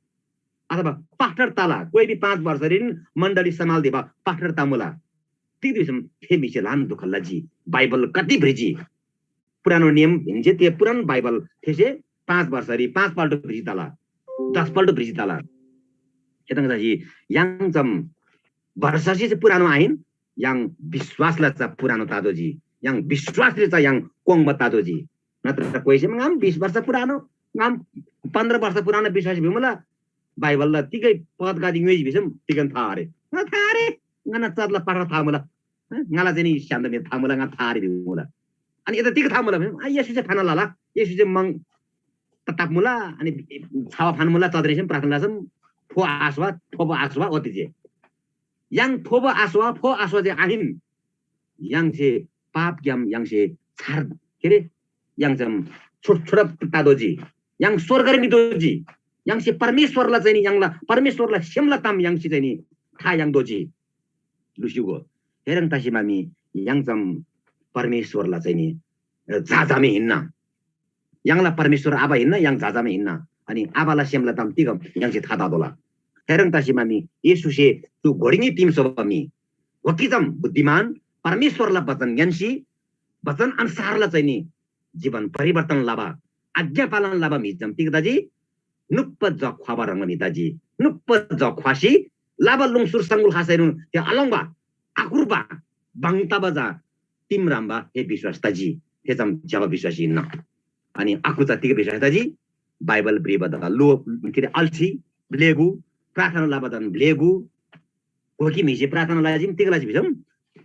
अथवा पास्टर तला। कोही भी पाँच वर्षरीन मण्‍डली सम्हाल्‍दिबा पास्टर तमुला। तिग भिसम थे म्‍हिसे ल्‍हान दुःख लजी। बाइबल कति भ्रिजी? पुरानो नियम हिन्‍से ते पुरानो बाइबल थेसे पाँच वर्षरी पाँच पल्ट भ्रिजी तला, दस पल्ट भ्रिजी तला। यतङ जसी य्‍हाङ जम वर्षसी चाहिँ पुरानो आहिन, य्‍हाङ विश्‍वासला चा पुरानो तातोजी। य्‍हाङ विश्‍वासले चा य्‍हाङ कोङ्बा तातोजी। नत्र कोइसे ङाम बिस वर्ष पुरानो, ङाम पन्ध्र वर्ष पुरानो विश्‍वासी भिमुला, बाइबलला तिगै पदगादी ङ्‌योइजी भिसम तिगन था आरे। ङा था आरे, ङना चर्ला पाठा था मुला। ङाला चाहिँ नि स्‍यान्‍दा मे था मुला, ङा था आरे भिमुला। अनि एदा तिग था मुला भिसम, आ, येशू चाहिँ फाना लला, येशू चाहिँ मङ त-, ताप मुला, अनि छावा फान मुला, चदरेसम प्रार्थना लसम, फो आसवा, फो आसवा ओति जे। य्‍हाङ थोबो आस्‍वा, फो आस्‍वा जे आहिन। य्‍हाङसे पापग्‍याम य्‍हाङसे छार, के अरे, य्‍हाङ चाहिँ छोट छोट तादोजी। य्‍हाङ स्‍वर्गरी नितोजी। य्‍हाङसे परमेश्‍वरला चाहिँ नि, य्‍हाङला परमेश्‍वरला सेमला ताम य्‍हाङसे चाहिँ नि था याङ्तोजी। लुसीगो। हेरङ तसी मामी य्‍हाङ चाहिँ परमेश्‍वरला चाहिँ नि, अ, झाझामे हिन्‍ना। य्‍हाङला परमेश्‍वर आबा हिन्‍ना, य्‍हाङ झाझामे हिन्‍ना। अनि आबाला सेमला ताम तिग य्‍हाङसे था तातोःला। थेह्रङ् तसी मामी येशूसे चु घोडी ङी तिम स्‍होबा म्‍हि, वकिजम बुद्धिमान, परमेश्‍वरला बचन ङ्‌यान्‍सी, बचन अन्‍सारला चाहिँ नि जीवन परिवर्तन लबा, आज्ञा पालन लबा म्‍हि जम तिग तजी? नुप्‍पा जग ख्‍वाबा ह्रङ्‌बा म्‍हि तजी। नुप्‍पा जग ख्‍वासी लाबा लुङसुर सङगुल खासैनोन थे अलङ्बा, आकुर्बा, बाङ तबा चा तिम ह्रङ्‌बा हे विश्‍वास तजी। थे चम ज्‍यबा विश्‍वासी हिन्‍ना। अनि आकु चा तिग विश्‍वास तजी? बाइबल भ्रिबा ता लो, के अरे, अल्छी, ब्‍लेगु, प्रार्थना लबा तान ब्‍लेगु, कोकी म्‍हिसे प्रार्थना लजिम, तिग लजी भिसम,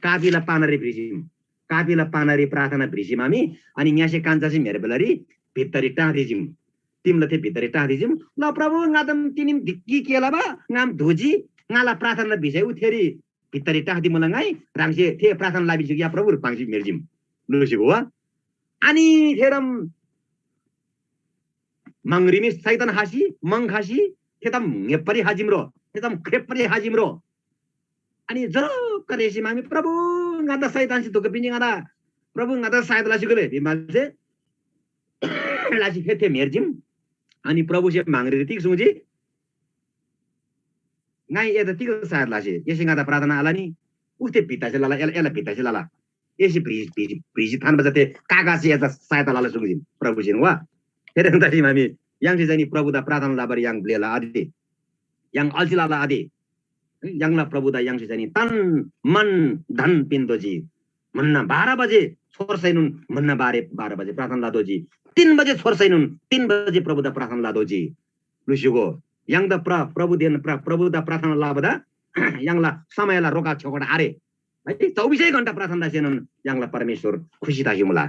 कापीला पानारी भ्रिजिम। कापीला पानारी प्रार्थना भ्रिसी मामी, अनि ङ्‍यासे कान्छासे म्‍हेर्बेलारी भित्तारी टाँथिजिम। तिमला थे भित्तारी टाँथिजिम। ल प्रभु, ङादम तिनिम धिक्‍की के लबा, ङाम धुजी, ङाला प्रार्थना भिसै उ थेरी भित्तारी टाँथी मुला ङाइ, ह्राङसे थे प्रार्थना लाबिजिक या प्रभु पाङ्सी म्‍हेर्जिम। लुसी गोवा। अनि थेरम मङरीमी शैतान हासी, मङ खासी, थेतम ङेप्परी हाजिम रो, थेतम ख्रेप्परी हाजिम रो। अनि जरो करेसी मामी, "प्रभु, ङादा शैतानसे धोका पिन्‍जी ङादा। प्रभु, ङादा सायद लासी गोले," भिमालसे लासी फेथे म्‍हेर्जिम। अनि प्रभुसे मङरीरी तिग सुङ्जी? ङाइ एदा तिग सायद लासे? एसे ङादा प्रार्थना आलनी? उस्‍ते भित्तासे लला, एला, एला भित्तासे लला। एसे भ्रि-, भ्रि-, भ्रिसी थान्‍बा जते काकासे एदा सहायता लला सुङ्जी प्रभुसेन वा। थेह्रङ् तसी मामी य्‍हाङसे चाहिँ नि प्रभुदा प्रार्थना लबारी य्‍हाङ ब्‍लेला आदि। य्‍हाङ अल्छी लला आदि। य्‍हाङला प्रभुदा य्‍हाङसे चाहिँ नि तन, मन, धन पिन्‍तोःजी। म्हन्‍ना बाह्र बजे छोर्सैनोन म्हन्‍ना बाह्र, बाह्र बजे प्रार्थना लतोःजी। तीन बजे छोर्सैनोन तीन बजे प्रभुदा प्रार्थना लादोजी। लुस्युगो, य्‍हाङदा प्र-, प्रभुदेन प्र-, प्रभुदा प्रार्थना लबदा य्‍हाङला समयला रोका छोकट आरे। है, चौबिसै घण्टा प्रार्थना लसेनोन य्‍हाङला परमेश्‍वर खुसी तसी मुला,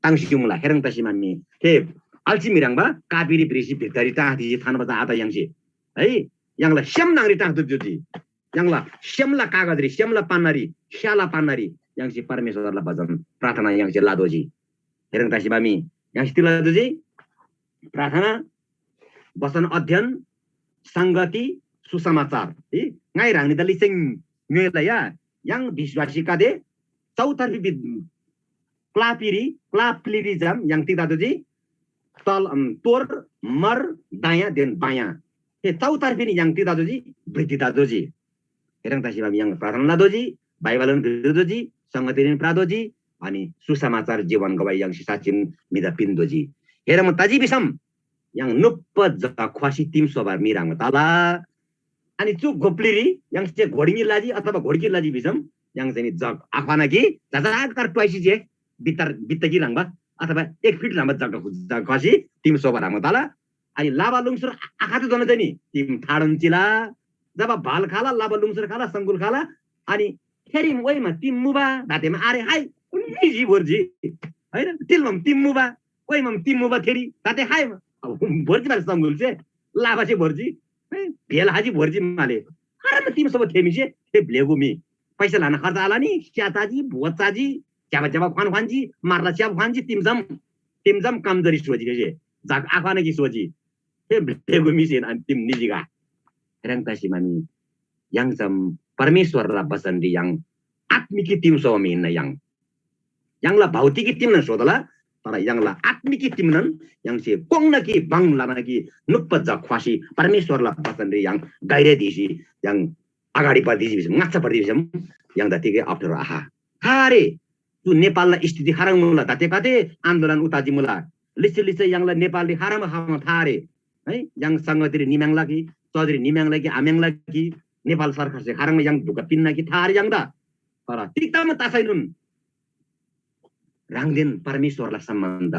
ताङ्सी मुला। हेरङ तसी मामी थे अल्छी म्‍हिह्रङ्बा कापीरी भ्रिसी भित्तारी टाँसी थान्‍बा चा आत य्‍हाङसे। है, य्‍हाङला सेम न्‍हङरी टाँस दुजी। य्‍हाङला सेमला कागजरी, सेमला पान्‍नारी, स्‍याला पान्‍नारी य्‍हाङसे परमेश्‍वरला बचन प्रार्थना य्‍हाङसे लादोजी। हेरङ तसी मामी य्‍हाङसे तिला दोजी? प्रार्थना, वचन अध्ययन, संगति, सुसमाचार। है, ङाइ ह्राङनीदा लिच्‍छा ङ्‌योइला या, य्‍हाङ विश्‍वासीगदे चौतर्फी वि-, क्लापीरी, क्लाप्‍लीरी जाम य्‍हाङ तिग्‍दा दोजी? तल, अम, तोर, मर, दायाँ देन बायाँ। थे चौतर्फीन य्‍हाङ तिग्‍दा दोजी? वृद्धि तदोजी। हेरङ तसी य्‍हाङ प्रार्थना लदोजी, बाइबलन भ्रिदोजी, संगतिरीन प्रादोजी, अनि सुसमाचार जीवन गवाही य्‍हाङसे साँच्‍चिन म्‍हिदा पिन्‍दोजी। हेरम तजी भिसम य्‍हाङ नुप्‍पा जग ख्‍वासी तिम स्‍होबार म्‍हि ह्रङ्‌बा तला। अनि चु गोप्‍लीरी य्‍हाङसे घोडङ्गी लजी अथवा घोडकी लजी भिसम य्‍हाङ चाहिँ नि जग आख्‍वाना कि जजाकर ट्वाइसी जे बित्तर बित्तकी ह्रङ्‌बा अथवा एक फिट ह्रङ्‌बा जग जग ख्‍वासी तिम स्‍होबा ह्रङ्‌बा तला। अनि लाबा लुङसर आखातेधोना चाहिँ नि तिम थाडन चिला। जब भाल खाला, लाबा लुङसर खाला, सङ्गुल खाला, अनि थेरीम ओइमा तिम मुबा, दातेमा आरे हाइ, निजी भोर्जी। हैन? तिलमम तिम मुबा, ओइमम तिम मुबा थेरी, दाते हाइ, अब भोर्जी माले सङ्गुल से, लाबा से भोर्जी, है? भेल हाजी भोर्जी माले। आराम तिम सब थेमी से, थे ब्लेगु मी। पैसा लाना खर्च आला नि, स्‍या चाजी, भोज चाजी, ज्‍याबा ज्‍याबा ख्‍वान ख्‍वान्‍जी, मार्ला च्‍याब ख्‍वान्‍जी, तिम जम, तिम जम कमजोरी सोजी, जे जाग आख्‍वाना कि सोजी। थे ब्लेगु म्‍हिसेन अनि तिम निजी गा। ह्रङ् तसी मामी य्‍हाङ चम परमेश्‍वरला बचनरी य्‍हाङ आत्‍मिकी तिम स्‍होबा म्‍हि हिन्‍ना य्‍हाङ। य्‍हाङला भौतिकी तिमनन स्‍होतला, तर य्‍हाङला आत्‍मिकी तिमनन य्‍हाङसे कोङ्‌ना कि बाङ लबाना कि नुप्‍पा जग ख्‍वासी परमेश्‍वरला बचनरी य्‍हाङ गाइरे दिसी य्‍हाङ अगाडि बढिदिसी भिसम, ङाच्‍छा बढिदिसी भिसम य्‍हाङदा तिगै अप्ठ्यारो आहा। थारे चु नेपालला स्थिति खाह्रङ् मुला, दाते काते आन्दोलन उताजी मुला, लिच्‍छा लिच्‍छा य्‍हाङला नेपालरी खाह्रङ्बा खमा थारे, है, य्‍हाङ संगतिरी निम्‍याङ्ला कि, चौधरी निम्‍याङ्ला कि, आम्‍याङ्ला कि, नेपाल सरकारसे खाह्रङ्बा य्‍हाङ दुःख पिन्‍ना कि थारे य्‍हाङदा। तर तिग्‍दामा तसैनोन ह्राङदेन परमेश्‍वरला सम्‍बन्ध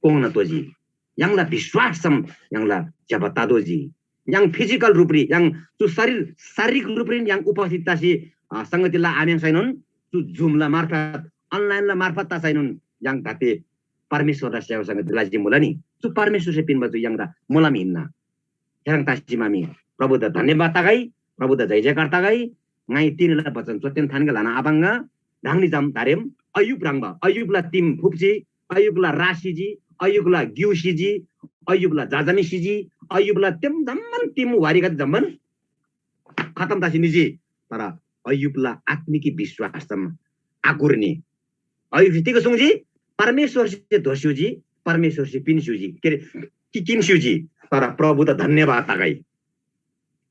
कोङ्‌ना तोजी। य्‍हाङला विश्‍वास सम य्‍हाङला ज्‍यबा ततोःजी। य्‍हाङ physical रूपरी य्‍हाङ चु शरीर, शारीरिक रूपरीन य्‍हाङ उपस्थित तसी, अ, संगति ला आम्‍याङ्सैनोन चु Zoom ला मार्फत, online ला मार्फत तसैनोन य्‍हाङ धात्‍थे परमेश्‍वरला सेवा संगति लजी मुला नि। चु परमेश्‍वरसे पिन्‍बा चु य्‍हाङदा मोलम हिन्‍ना। थेह्रङ् तसी मामी प्रभुदा धन्‍यवाद तगै, प्रभुदा जय जयकार तगै। ङाइ तिनीला बचन चोटेन थान्‍गे ल्‍हाना आपाङ्गा। ह्राङनी जम धारेम अयुब ह्रङ्‌बा, अयुबला तिम फुप्‍जी, अयुबला रा सिजी, अयुबला ग्‍यु सिजी, अयुबला झाझामी सिजी, अयुबला तेम जम्‍मान तिम वारीगदे जम्‍मान खतम तसी निजी। तर अयुबला आत्‍मिकी विश्‍वास जम आकुर्नी। अयुबसे तिग सुङ्जी? परमेश्‍वरसे दोस्‍युजी, परमेश्‍वरसे पिन्‍स्‍युजी, के अरे, कि किन्‍स्‍युजी। तर प्रभुदा धन्‍यवाद तगै।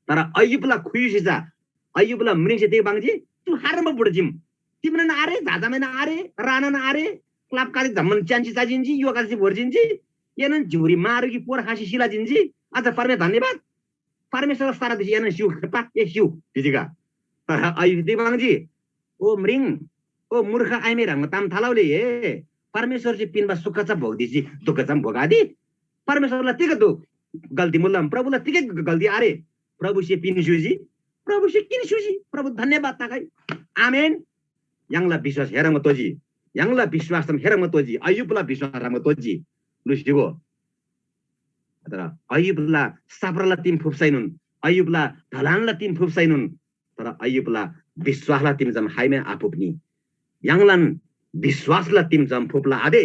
तर अयुबला खुयुसे चा, अयुबला म्रिङसे तिग पाङ्जी? चु खाह्रङ्बा बुढा चीम। तिमनन आरे, झाझामैन आरे, रानन आरे, क्‍लाप काजी जम्‍मान च्‍यान्‍सी चाजिन्‍जी, यो काजी भोर्जिन्‍जी, एनन जिउरी मारुगी पोर खासी सिला जिन्‍जी। अझ परमेश्‍वर धन्‍यवाद। परमेश्‍वरला सारा दिसी एनन स्‍यु, पा, ए स्‍यु, भिजी का। तर अयुबसे तिग पाङ्जी? ओ म्रिङ, ओ मूर्ख आइमे ह्रङ्‌बा ताम थालौले ए। परमेश्‍वरसे पिन्‍बा सुख चा भोग दिसी दुःख चा भोगादी। परमेश्‍वरला तिग दु गल्ती मुलम, प्रभुला तिगै गल्ती आरे। प्रभुसे पिन्‍स्‍युजी, प्रभुसे किन्‍स्‍युजी, प्रभु धन्‍यवाद तगै। आमेन। य्‍हाङला विश्‍वास हेरङ्बा तोजी, य्‍हाङला विश्‍वास ताम हेरङ्बा तोजी, अयुबला विश्‍वास ह्रङ्‌बा तोजी। लुसीगो। तर अयुबला साप्राला तिम फुप्‍सैनोन, अयुबला ढलानला तिम फुप्‍सैनोन, तर अयुबला विश्‍वासला तिम जम हाइमे आफुप्‍नी। य्‍हाङलान विश्‍वासला तिम जम फुप्‍ला आदे।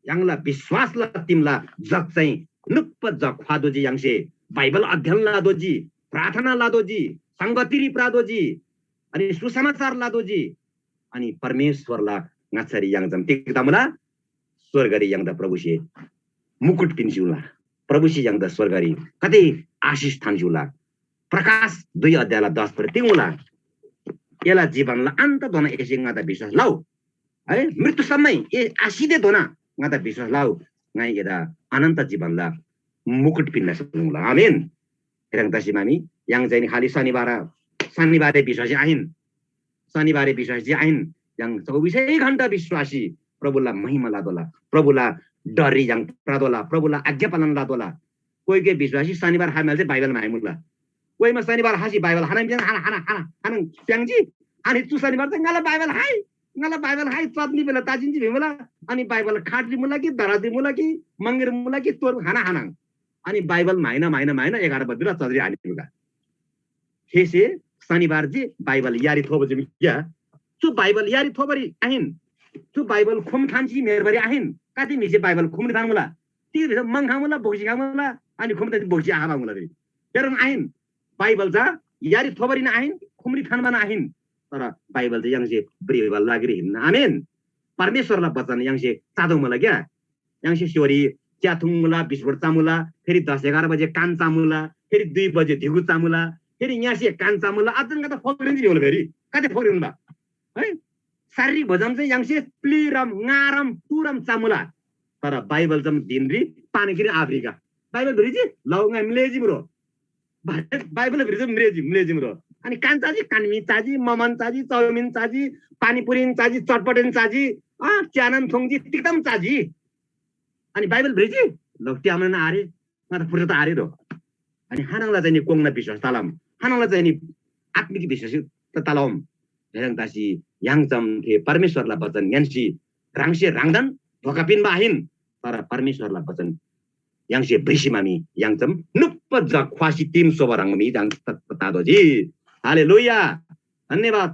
य्‍हाङला विश्‍वासला तिमला जग चाहिँ नुप्‍पा जग ख्‍वातोःजी य्‍हाङसे। बाइबल अध्ययन लतोःजी, प्रार्थना लतोःजी, संगतिरी प्रातोःजी, अनि सुसमाचार लतोःजी। अनि परमेश्‍वरला ङाच्‍छारी य्‍हाङ जम तिग तमुला? स्‍वर्गरी य्‍हाङदा प्रभुसे मुकुट पिन्‍स्‍युला। प्रभुसे य्‍हाङदा स्‍वर्गरी कति आशिष थान्‍स्‍युला। प्रकाश दुई अध्यायला दस पद तिग मुला? एला जीवनला अन्तधोना एसे ङादा विश्‍वास लउ। है, मृत्युसम्मै ए आसितेधोना ङादा विश्‍वास लउ। ङाइ एदा अनन्त जीवनला मुकुट पिन्‍ना मुला। आमेन। हेरङ तसी मामी य्‍हाङ चाहिँ नि खालि शनिबार, शनिबारे विश्‍वासी आहिन। शनिबारे विश्‍वासी आहिन। य्‍हाङ चौबिसै घण्टा विश्‍वासी प्रभुला महिमा लतोःला, प्रभुला डररी य्‍हाङ प्रातोःला, प्रभुला आज्ञा पालन लतोःला। कोइ कोइ विश्वासी शनिबार हाइमाल चाहिँ बाइबल म्‍हाइमुला। कोइमा शनिबार हासी बाइबल हाना हाना हाना हाना हाना प्याङ्जी। अनि चु शनिबार चाहिँ ङाला बाइबल हाइ, ङाला बाइबल हाइ चटनी बेला ताजिन्जी भिमुला। अनि बाइबल खाटरी मुला कि दराजरी मुला कि मङ्गेर मुला कि तोर हाना हाना। अनि बाइबल म्‍हाइना म्‍हाइना म्‍हाइना एघार बजेला चदरी हानी मुला। थेसे शनिबार जे बाइबल यारी थोबा जुम क्या? चु बाइबल यारी थोबारी आहिन। चु बाइबल खुम थान्‍सी म्‍हेर्बारी आहिन। कति म्‍हिसे बाइबल खुमरी थान्‍मुला। तिग भिसम मङ खामुला, बोक्सी खामुला, अनि खुम थान्‍सी बोक्सी आखा मुला रे। तेरम आहिन। बाइबल चा यारी थोबारीन आहिन, खुमरी थान्‍बान आहिन। तर बाइबल चाहिँ य्‍हाङसे भ्रिबा लागिरी हिन्‍ना। आमेन। परमेश्‍वरला वचन य्‍हाङसे चादो मुला क्या? य्‍हाङसे स्‍योरी च्या थुङ्मुला, बिस्कुट चामुला, फेरि दस एघार बजे कान चामुला, फेरि दुई बजे धिगु चामुला, फेरि ङ्‍यासे कान चामुला, अझन कता फोक्रिन्‍जी होला फेरि। कति फोक्रिन बा? है? शारीरिक भोजन चाहिँ य्‍हाङसे प्लिरम, ङारम, टुरम चामुला। तर बाइबल जम दिनरी पानीकिरी आभ्रिका। बाइबल भ्रिजी, लौ ङाइ म्‍लेजी ब्रो। बाइबल भ्रिजी म्‍लेजी, म्‍लेजी ब्रो। अनि कान चाजी, कानमी चाजी, ममन चाजी, चाउमिन चाजी, पानीपुरीन चाजी, चटपटेन चाजी, अ, च्यानन थोङ्जी, तिक्दम चाजी। अनि बाइबल भ्रिजी, लौ ट्यामन आरे, ङा त फुर्सद आरे रो। अनि हानङला चाहिँ नि कोङ्ना विश्वास तालम, हानङला चाहिँ नि आत्मिक विश्वास त तालम। हेरङ दासी य्‍हाङ चम थे परमेश्‍वरला वचन ङ्‌यान्‍सी ह्राङसे ह्राङदान धोका पिन्‍बा आहिन, तर परमेश्‍वरला वचन य्‍हाङसे भ्रिसी मामी य्‍हाङ चम नुप्‍पा जा ख्‍वासी तिम सोबा ह्रङ् मी य्‍हाङ त-, त-, तादोजी। हालेलुया। धन्यवाद।